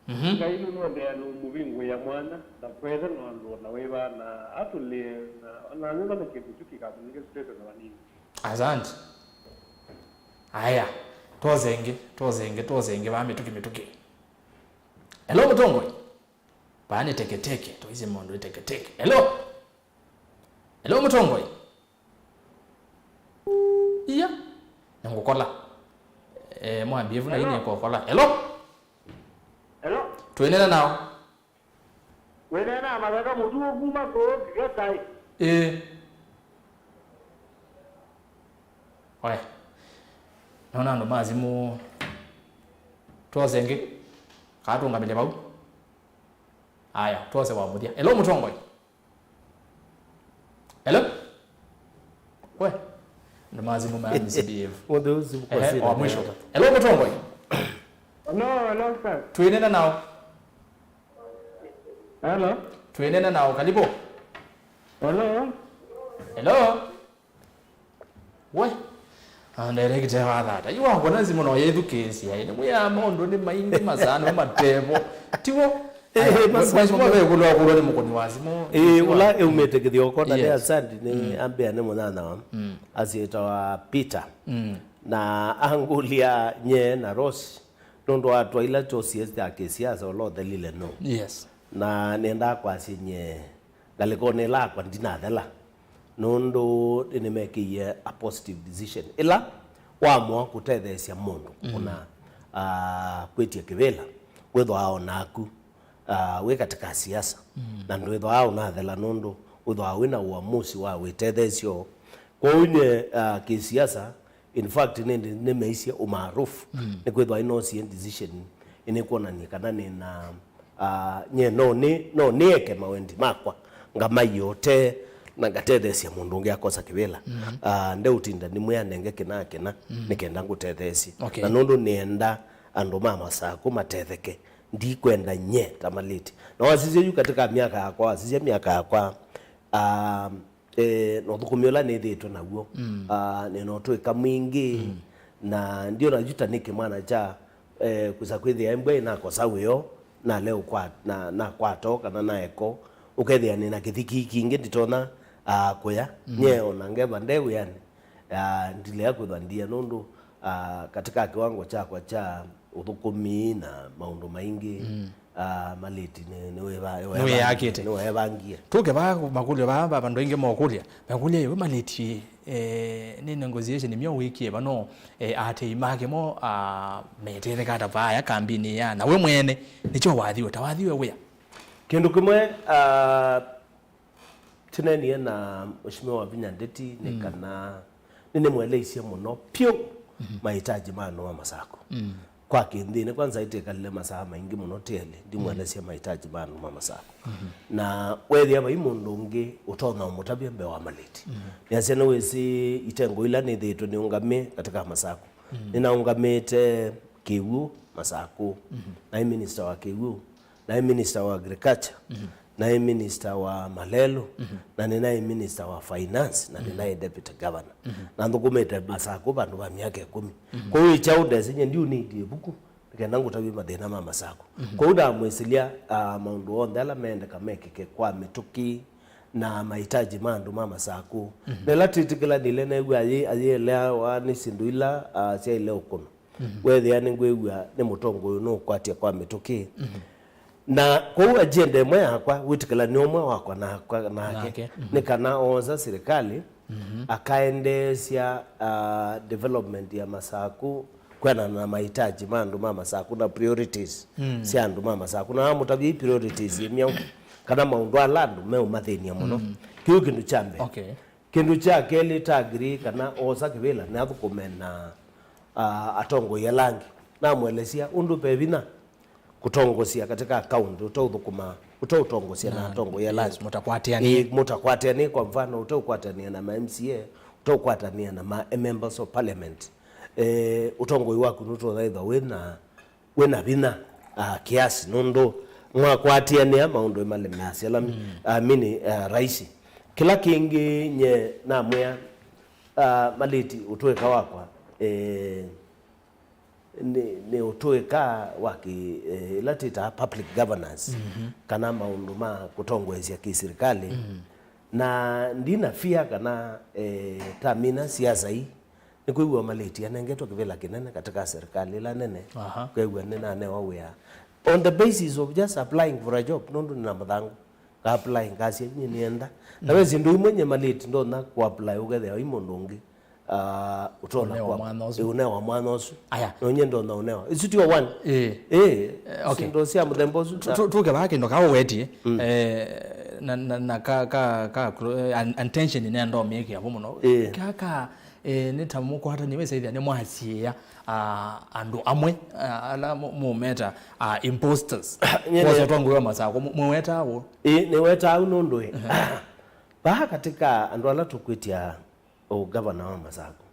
mhm, Ngai nũnũendeea nũmũvingũĩa mwanya, ndakwethe na andũ na wĩva, na atũlĩe, na, na nyũmba na kĩndũ kyu kĩkamũnenge stress na vanini. Asante. Aya, twose ĩngĩ, twose ĩngĩ, twose ĩngĩ, vaa mĩtũkĩ, mĩtũkĩ. Hello, Mũtongoi. Vaa nĩ teketeke, twaisye maũndũ nĩ teketeke. Hello? Hello, Mũtongoi? Iya. Nĩngũkola. Eh, mwambie vu na ĩnĩ kũkola. Hello? Hello? Twĩnena nao. Wĩneena na matheka mũtuo kuma kũũ kĩvya kaĩ. Ĩĩ. Oe. Nona andũ ma simũ. Twose ĩngĩ. Kaa tũngamĩle vau. Aya, twose wa mũthya. Hello, mũtongoi. Hello? We? Andũ ma simũ ma misbehave. Mũndũ ũcio kwa Ehe, sina wa mwisho. Hello, mũtongoi. Hello, hello, sir. Twĩnena nao. Hello? Twĩnena nao, karibu. Hello? Hello? We? Ah, director wa thata. Yu wakona simũ no yĩthukĩĩsya. Nĩ mwĩa maũndũ nĩ maingĩ, masaa nĩ matevo. Tiwo? Eh, aya, eh, masaa mwa vekulwa kulwa nĩ mũkũni wa simũ. Eh, ula eumĩte kĩthioko na nĩ Yes. Asandi nĩ Mm. ambĩa nĩ mũnyanya wa Mm. asyĩtawa Peter. Mm. Na angũlya nye na Rose. Nũndũ wa twaila twosie ya kĩsiasa ũla ũthelile no. Yes. Na nĩendaa kwasya nye ngalĩkonĩ ĩla yakwa ndinathela. Nũndũ nĩmekĩie a positive decision. Ĩla waamũa kũtetheesya mũndũ, mm, kũna, ah, kwĩtya kĩvĩla, wĩthwaa o naku, ah, wĩ katika siasa. Mm. Na ndwĩthwaa ũnathela nũndũ wĩthwaa wĩna uamusi wa wĩtetheesyo. Kwoou nye, ah, kĩsiasa, in fact, nĩndĩ nĩmeisye ũmaarufu, mm, nĩkwĩthwa ĩnosie decision ĩnĩkwonany'a kana nĩna, ah, nye no nĩ, no nĩeke mawendi makwa, ngamaiote na ngatetheesya mũndũ ũngĩ akosa kĩvĩla. Mm. Ah, ndeũtinda nĩmwĩa nenge kĩna kĩna, mm, nĩkenda ngũtetheesye. Okay. Na nũndũ nĩenda andũ ma Masakũ matetheke, ndikwenda nye ta Malĩti. Na wasisya yu katika miaka yakwa, wasisya miaka yakwa, ah, eh, na ũthũkũmi ũla nĩthĩĩtwe naw'o. Mm. Ah, nĩ na ũtũĩka mwingĩ, mm, na ndiona yu ta nĩ kĩmwana kya, eh, kwĩsa kwĩthĩa embwa ĩnakosa wĩoo, naleũkwa-, na, nakwatoo kana naeko, ũkethĩa nĩ na kĩthiki kingĩ nditonya, ah, kũya. Mm. Nye ona ngeva nde wĩanĩ, ah, ndilea kwĩthwa ndia nũndũ, ah, katika kiwango kyakwa kya ũthũkũmi na maũndũ maingĩ, mm, ah, Malĩti nĩ, nĩwĩva-, Nĩwĩyakĩte. Nĩwevangie. Tũke vaa makũlyo vaa, va vandũ aingĩ mokũlya. Mekũlya, "Ĩwe Malĩti, eh, nĩ negotiation myo wĩkie vano, eh, atei make mo, ah, metetheka ata vaya kambini ya, na we mwene, nĩkyo wathiwe, ta wathiwe wĩa?" Kĩndũ kĩmwe, ah, tũneenie na Mheshimiwa Wavinya Ndeti nĩ, mm, kana nĩnĩmweleisye mũno pyũ, mhm, mahitaji ma andũ ma Masakũ. Mm. Kwa kĩnthĩnĩ, kwanza ĩtĩkalile masaa maingĩ mũno tĩelĩ, ndimwelesya, mm, mahitaji ma andũ ma Masakũ. Mhm. Na wethĩa vai mũndũ ũngĩ ũtonya ũmũtavya mbee wa Malĩti. Mhm. Nĩasya nĩwĩsĩ itengo ila nĩthĩĩtwe nĩũngamĩe katika Masakũ. Mm. Nĩnaũngamĩte kĩw'ũ Masakũ. Mhm. Naĩ minista wa kĩw'ũ. Naĩ minister wa agriculture, mhm, naĩ minister wa malelũ, mhm, na nĩnaĩ minister wa finance, na, mhm, nĩnaĩ deputy governor. Mhm. Na nthũkũmĩte Masakũ vandũ va myaka ĩkũmi. Mhm. Kwoou ĩkyaũ ndesĩ nye ndiũ need ĩvuku, nĩkenda ngũtavye mathĩna ma Masakũ. Mhm. Kwoou ndamwĩsĩlya, ah, maũndũ onthe ala meendeka mekĩke kwa mĩtũkĩ na mahitaji ma andũ ma Masakũ. Mhm. Na ĩla twĩtĩkĩlanile neew'a ayĩ-, ayĩeleawa nĩ syĩndũ ila, ah, syaĩle ũkũnwa. Mhm. Wethĩa nĩngwĩw'a nĩ mũtongoi ũyũ nũũkwatya kwa mĩtũkĩ. Mhm. Na kwoou agenda ĩmwe yakwa, wĩtĩkĩlanĩo ũmwe wakwa nakwa nake, nake, mhm, nĩ kana oosa silikalĩ, mhm, akaendeesya, ah, development ya Masakũ kwĩanana na mahitaji ma andũ ma Masakũ na priorities, mm, sya andũ ma Masakũ. Na amũtavya i priorities imyaũ, kana maũndũ ala andũ meũmathĩny'a mũno. Mm. Kĩu kĩndũ kya mbee. Okay. Kĩndũ kya kelĩ, ta agree kana oosa kĩvĩla nĩ athũkũme na, ah, atongoi ala angĩ. Namwelesya ũndũ ve vinya kũtongosya katika kaunti ũtaũthũkũma, ũtaũtongosya na, na atongoi ala, yes, angĩ. Mũtakwatĩanĩe. Ĩĩ, mũtakwatĩanĩe, kwa mfano, ũtaũkwatanĩa na ma M C A, ũtaũkwatanĩa na ma members of parliament. Eh, ũtongoi waku nũtonya ĩthwa wĩ na wĩ na vinya, ah, kiasi, nũndũ mwakwatĩanĩa maũndũ malemeasya ala, mm, ah, mini, ah, raisi. Kĩla kĩngĩ nye namwĩa, ah, Malĩti, ũtũĩka wakwa, eh, nĩ, nĩ ũtũĩka wa kĩ, eh, ĩla twĩtaa public governance, mhm, kana maũndũ ma kũtongoesya kĩsilikalĩ. Mm. Na ndina fear kana, eh, tamina siasa ii, nĩkwĩw'a Malĩti anengetwe kĩvĩla kĩnene katika serikali ĩla nene. Aha. Kwĩw'a nĩnanewa wĩa on the basis of just applying for a job, nũndũ nĩna mũthango. Nga apply, ngasya, "Nyie nĩenda." Na, mm, ve syĩndũ imwe nye Malĩti ndonya kũ apply ũkethĩa i mũndũ ũngĩ, ah, ũtonya Ũnewa kwa mwana ũsu. Ĩ, ũnewa mwana ũsu. Aya. Nonye ndonya ũnewa. Isu tiwa one. Ĩĩ. Ĩĩ, Eh, okay. Sindo cia mũthemba ũsu. Tu- tu- tuke vaa kĩndũ kaa ũwetie, eh, na, na, na ka, ka, ka, eh, an- attention nenda ũmĩkĩa vo mũno. Eh. Ka, ka, eh, nĩ ta mũkwatani wĩsaithia nĩ mwasiĩa, ah, andũ amwe, ah, ala mũ- mũmeta, ah, imposters. Nyene- Wosotwa ngũyo masako, mũ- mũweta wo. Ĩ, nĩwetaa au nũndũ ĩ. Vaa katika andũ ala tũkwĩtya ũgavana wa Masako.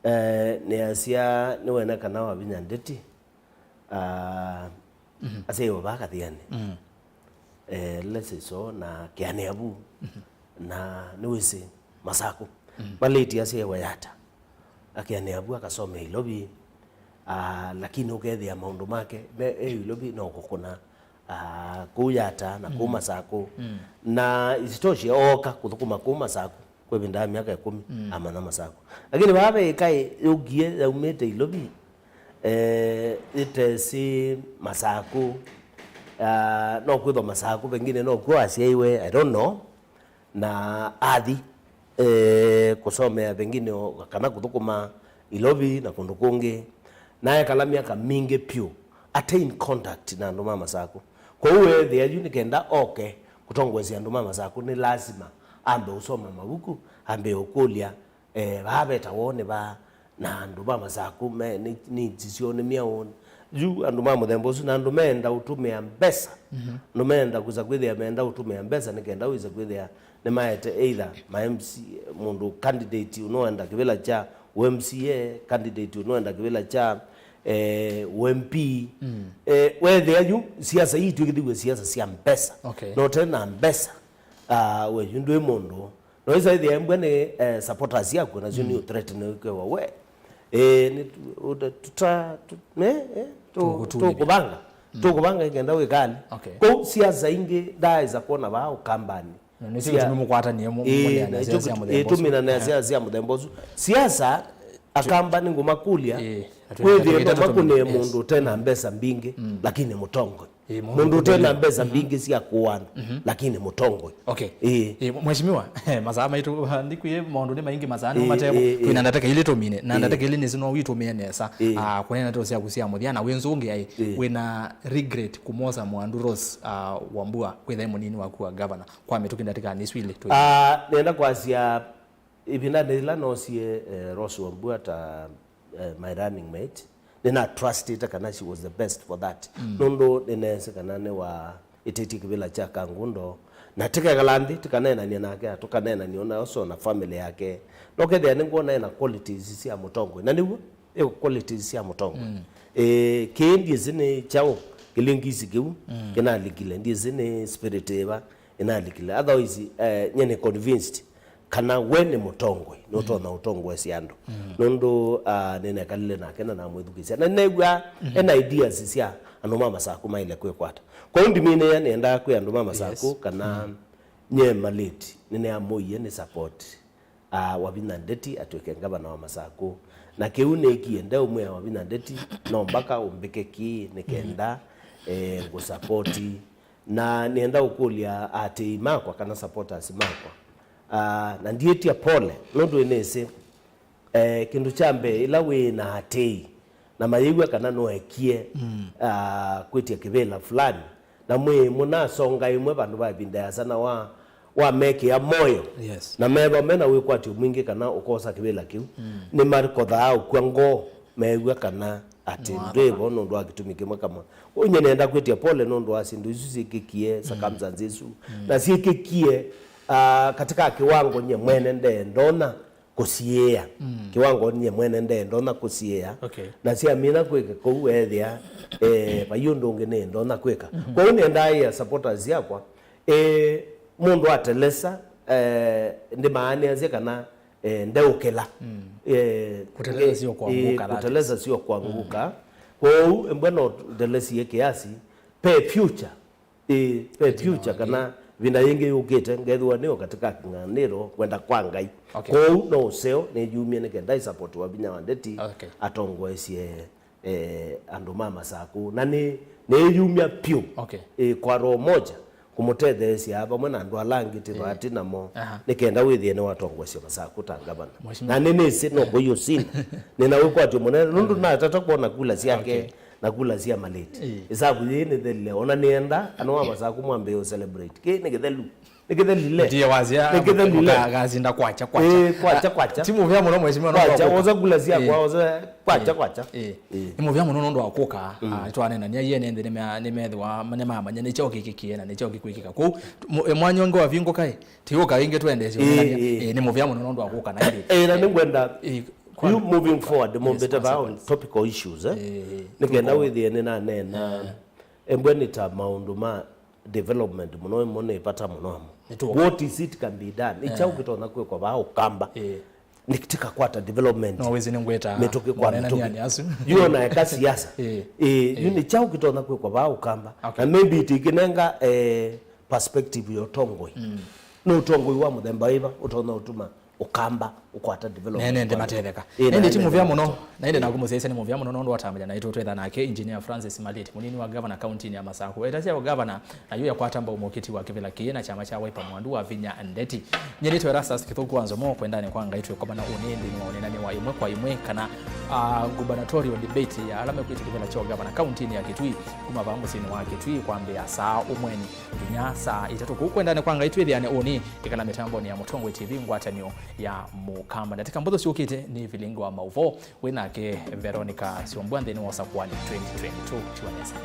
Eh, nĩasya nĩwene kana Wavinya Ndeti, ah, asyaiwe vaa Kathiani. Eh, less so na Kĩanĩavu. Na nĩwĩsĩ Masako. Malĩti asyaiwe Yata. Akĩanĩa vu akasomea Ilovi, ah, lakini ũkethĩa maũndũ make me e Ilovi no kũkũna, ah, kũu Yata na kũu Masakũ. Na isitoshe ooka kũthũkũma kũu Masakũ kwa ĩvinda ya myaka ĩkũmi, amanya Masakũ. Lakini vaa ve ĩka yũkie yaumĩte Ilovi, eh, ĩtesĩ Masakũ, ah, no kwĩthwa Masakũ pengine no kw'o asyaiwe, I don't know. Na athi, eh, kũsomea pengine o- kana kũthũkũma Ilovi na kũndũ kũngĩ, na ekala myaka mingĩ pyũ ate in contact na andũ ma Masakũ. Kwoou weethĩa yu nĩ kenda oke kũtongoesya andũ ma Masakũ, nĩ lasima ambe ũsoma mavuku, ambe ũkũlya, eh, vaa vetawa nĩ vaa, na andũ ma Masakũ me nĩ- nĩ nzisyo nĩ myaũ. Yu andũ ma mũthemba ũsu, na andũ meenda ũtũmĩa mbesa. Andũ meenda kwĩsa kwĩthĩa meenda ũtũmĩa mbesa nĩ kenda wĩse kwĩthĩa nĩmaete either ma M C A, mũndũ candidate ũnoenda kĩvĩla kya U M C A, candidate ũnoenda kĩvĩla kya, eh, U M P. Eh, weethĩa yu siasa ii twĩkĩthĩw'e siasa sya mbesa. Okay. Na ũte na mbesa, ah, we yu ndwĩ mũndũ. No ĩsa ĩthĩa embwa nĩ, eh, supporters yaku, nasyo nĩ ũthreaten ũkewa we. Eh, nĩ tu- uta- tuta tu- eh, eh, tu- Tũkũtulĩthya. tũkũvanga. Tũkũvanga ikenda wĩkali. Okay. Kũu siasa ingĩ ndaĩsa kuona vaa Ũkambani. Na nĩsyo itumi mũkwatanie mu- Ĩĩ, mũneana na siasa cia mũthemba ũsu. ĩtumi na siasa cia mũthemba ũsu. Siasa Akamba nĩ ngũmakũlya. Ĩĩ, atwĩka- Kwĩthĩe atwĩka no makũnĩe tũmĩ- yes. Mũndũ ũtena mbesa mbingĩ, lakini mũtongoi. Ĩĩ, mũndũ Mũndũ ũtena mbesa mbingĩ sya kũana, lakini mũtongoi. Okay. Ĩĩ. Ĩĩ, mheshimiwa, masaa maitũ, ah, ndikwĩe maũndũ nĩ maingĩ masaa no Ĩĩ, mate ĩĩ, ĩĩ. Twĩna ndatĩka ilĩ tũmine na Ĩĩ. Ndatĩka ilĩ nĩsĩ no wĩtũmĩe nesa. Ĩĩ. Ah, kũneena ndeto syaku sya mũthya na wĩ nzũngĩ ai, Ĩĩ. Wĩna regret kũmosa Mwandu Rose, ah, Wambua kwĩtha mũnini waku wa governor kwa mĩtũkĩ ndatĩka nĩsu ilĩ tũ- Ah, nenda kwasya ĩvindanĩ yĩla noosie, eh, Rose Wambua ta, eh, my running mate, nĩnatrustĩte kana she was the best for that. Nũndũ nĩneesĩ kana nĩwa ĩtĩtye kĩvĩla kya Kangundo, na tĩkekala nthĩ tĩkaneenany'a nake, tũkaneenany'a ona ũso na family yake. Nokethĩa nĩngwona ena qualities sya mũtongoi, na nĩw'o ĩ qualities sya mũtongoi. Eh, kĩĩ ndyĩsĩ nĩ kyaũ kĩlingisi kĩu kĩnalikile, ndyĩsĩ nĩ spirit ĩva ĩnalikile. Otherwise, eh, nye nĩ convinced kana we nĩ mũtongoi, nũtonya ũtongoesya andũ. Nũndũ, ah, nĩnekalile nake na namwĩthukĩĩsya. Na nĩnew'aa ena ideas sya andũ ma Masakũ maĩle kwĩkwata. Kwoou ndiminĩa nĩendaa kwĩ andũ ma Masakũ kana nye malĩti nĩneamũie nĩ support, ah, Wavinya Ndeti atw'ĩke ngavana wa Masakũ. Na kĩu nĩkie ndeũmwĩa Wavinya Ndeti, no mbaka ũmbĩke kĩĩ nĩ kenda, eh, ngũsapoti. Na nĩenda ũkũlya aatĩĩi makwa kana supporters makwa. Ah, na ndiĩtya pole, nũndũ nĩnĩsĩ, eh, kĩndũ kya mbee, ĩla wĩ na aatĩĩi na mayĩw'a kana nũekie, ah, kwĩtya kĩvĩla fulani, na mwĩ mũnasonga ĩmwe vandũ va ĩvinda yasa na wa, wamekĩa moyo, Yes. na methwa mena wĩkwatyo mwingĩ kana ũkosa kĩvĩla kĩu, nĩmakothaa ũkw'a ngoo, meew'a kana atĩ ndwĩ vo nũndũ wa kĩtumi kĩmwe kamwe. Kwoou nye nĩenda kwĩtya pole nũndũ wa syĩndũ isu syĩkĩkie, circumstances isu, na syĩkĩkie, ah, katika kiwango nye mwene ndee ndonya kũsiĩĩa. Kiwango nye mwene ndee ndonya kũsiĩĩa. Okay. Na syamina kwĩka kũu weethĩa, eh, vai ũndũ ũngĩ nĩ ndonya kwĩka. Kwoou nĩendaa ĩa supporters yakwa, eh, mũndũ atelesa, eh, ndĩmaanĩasya kana eh, ndeũkĩla. Eh, Kũteleza sio kwanguka, eh, that is. Kũteleza sio kwanguka. Kwoou embwa no ndelesie kiasi, pe future, eh, pe future kana vinda yĩngĩ yũkĩte ngethĩwa nĩo katika kĩng'ang'anĩro kwenda kwa Ngai. Okay. Kwoou no ũseo nĩyumie nĩ kenda ĩsupport Wavinya wa Ndeti Okay. atongoesye, eh, andũ ma Masakũ. Na nĩ, nĩyumya pyũ, Okay. eh, kwa roho moja kũmũtetheesya vamwe na andũ ala angĩ tĩ thati namo, nĩ kenda wĩthĩe nĩwatongoesya Masaku ta ngavana. Na nĩnĩsĩ no kũiũsinda. Nĩna wĩkwatyo mũnene nũndũ natata kwona kula syake na kula sya Malĩti. Ĩsavu yĩĩ nĩthelile. Ona nĩenda andũ ma Masaku mwambĩĩe ũ celebrate. Kĩĩ nĩ kĩthelu. Nĩ kĩthelile. Ndiye wazia. Nĩ kĩthelile. Gazinda kwacha kwacha. Ĩĩ, kwacha kwacha. Ti mũvea mũno mheshimiwa no kwacha. Oza kula syakwa, oza kwacha kwacha. Ĩĩ. Nĩ mũvea mũno nũndũ wa kũka. Ah, twanenania yene nthĩ nĩmethĩwa nĩmamanya nĩ kyaũ kĩkĩkie na nĩ kyaũ kĩkwĩkĩka. Kwoou mwanya ũngĩ wavingũka ĩ, tĩũka ĩngĩ twendeesye ũnenania. Ĩĩ, nĩ mũvea mũno nũndũ wa kũka na ĩndĩ. Ĩĩ, na nĩngwenda you moving forward mũmbĩte vaa on topical issues, eh. Nĩkenda wĩthĩe nĩnaneena. Embwe nĩ ta maũndũ ma development mũno ĩmwe nĩ vata mũno amwe. What is it can be done? Nĩ kyaũ kĩtonya kwĩkwa vaa Ũkamba? Nĩ tikakwata development. No wĩsĩ nĩngwĩta mĩtũkĩ kwa mĩtũkĩ. Yu ona eka siasa. Ĩĩ, yu nĩ kyaũ kĩtonya kwĩkwa vaa Ũkamba? Na maybe tikĩnenga eh, perspective ya ũtongoi. Nĩ ũtongoi wa mũthemba wĩva ũtonya ũtuma Ũkamba ũkwata development? Nene ndĩmatetheka. Ĩĩ, ĩndĩ ti mũvea mũno, na ĩndĩ naku mũsyaĩĩsya nĩ mũvea mũno nũndũ watambya naitũ twĩtha nake Engineer Francis Malĩti, mũnini wa gavana kauntinĩ ya Masaku. Etasya gavana na yu yakwata mbau mũkiti wa kĩvĩla kĩĩ na kyama kya Wiper mwandu wa vinya ndeti. Nyie nĩtwe Erastus Kĩthũku wa Nzomo, kwendanĩ kwa Ngai twĩkomana ũnĩ nthĩnĩ wa ũneenani wa ĩmwe kwa ĩmwe kana, ah, gubernatorial debate ya ala mekwĩtya kĩvĩla kya ũgavana kauntinĩ ya Kitui kuma vaa mũsyĩnĩ wa Kitui kwambĩĩa saa ũmweni nginya saa itatũ. Kũu kwendanĩ kwa Ngai twĩthĩane ũnĩ, ĩkala mĩtambonĩ ya Mũtongoi T V ngwatanĩo ya Mũkamba. Ndatĩka mbũthũ syũkĩte nĩ vilingi wa maũvoo wĩ nake Veronica Syombua nthĩnĩ wa Ũsakũani twenty twenty-two. Tiwa nesa.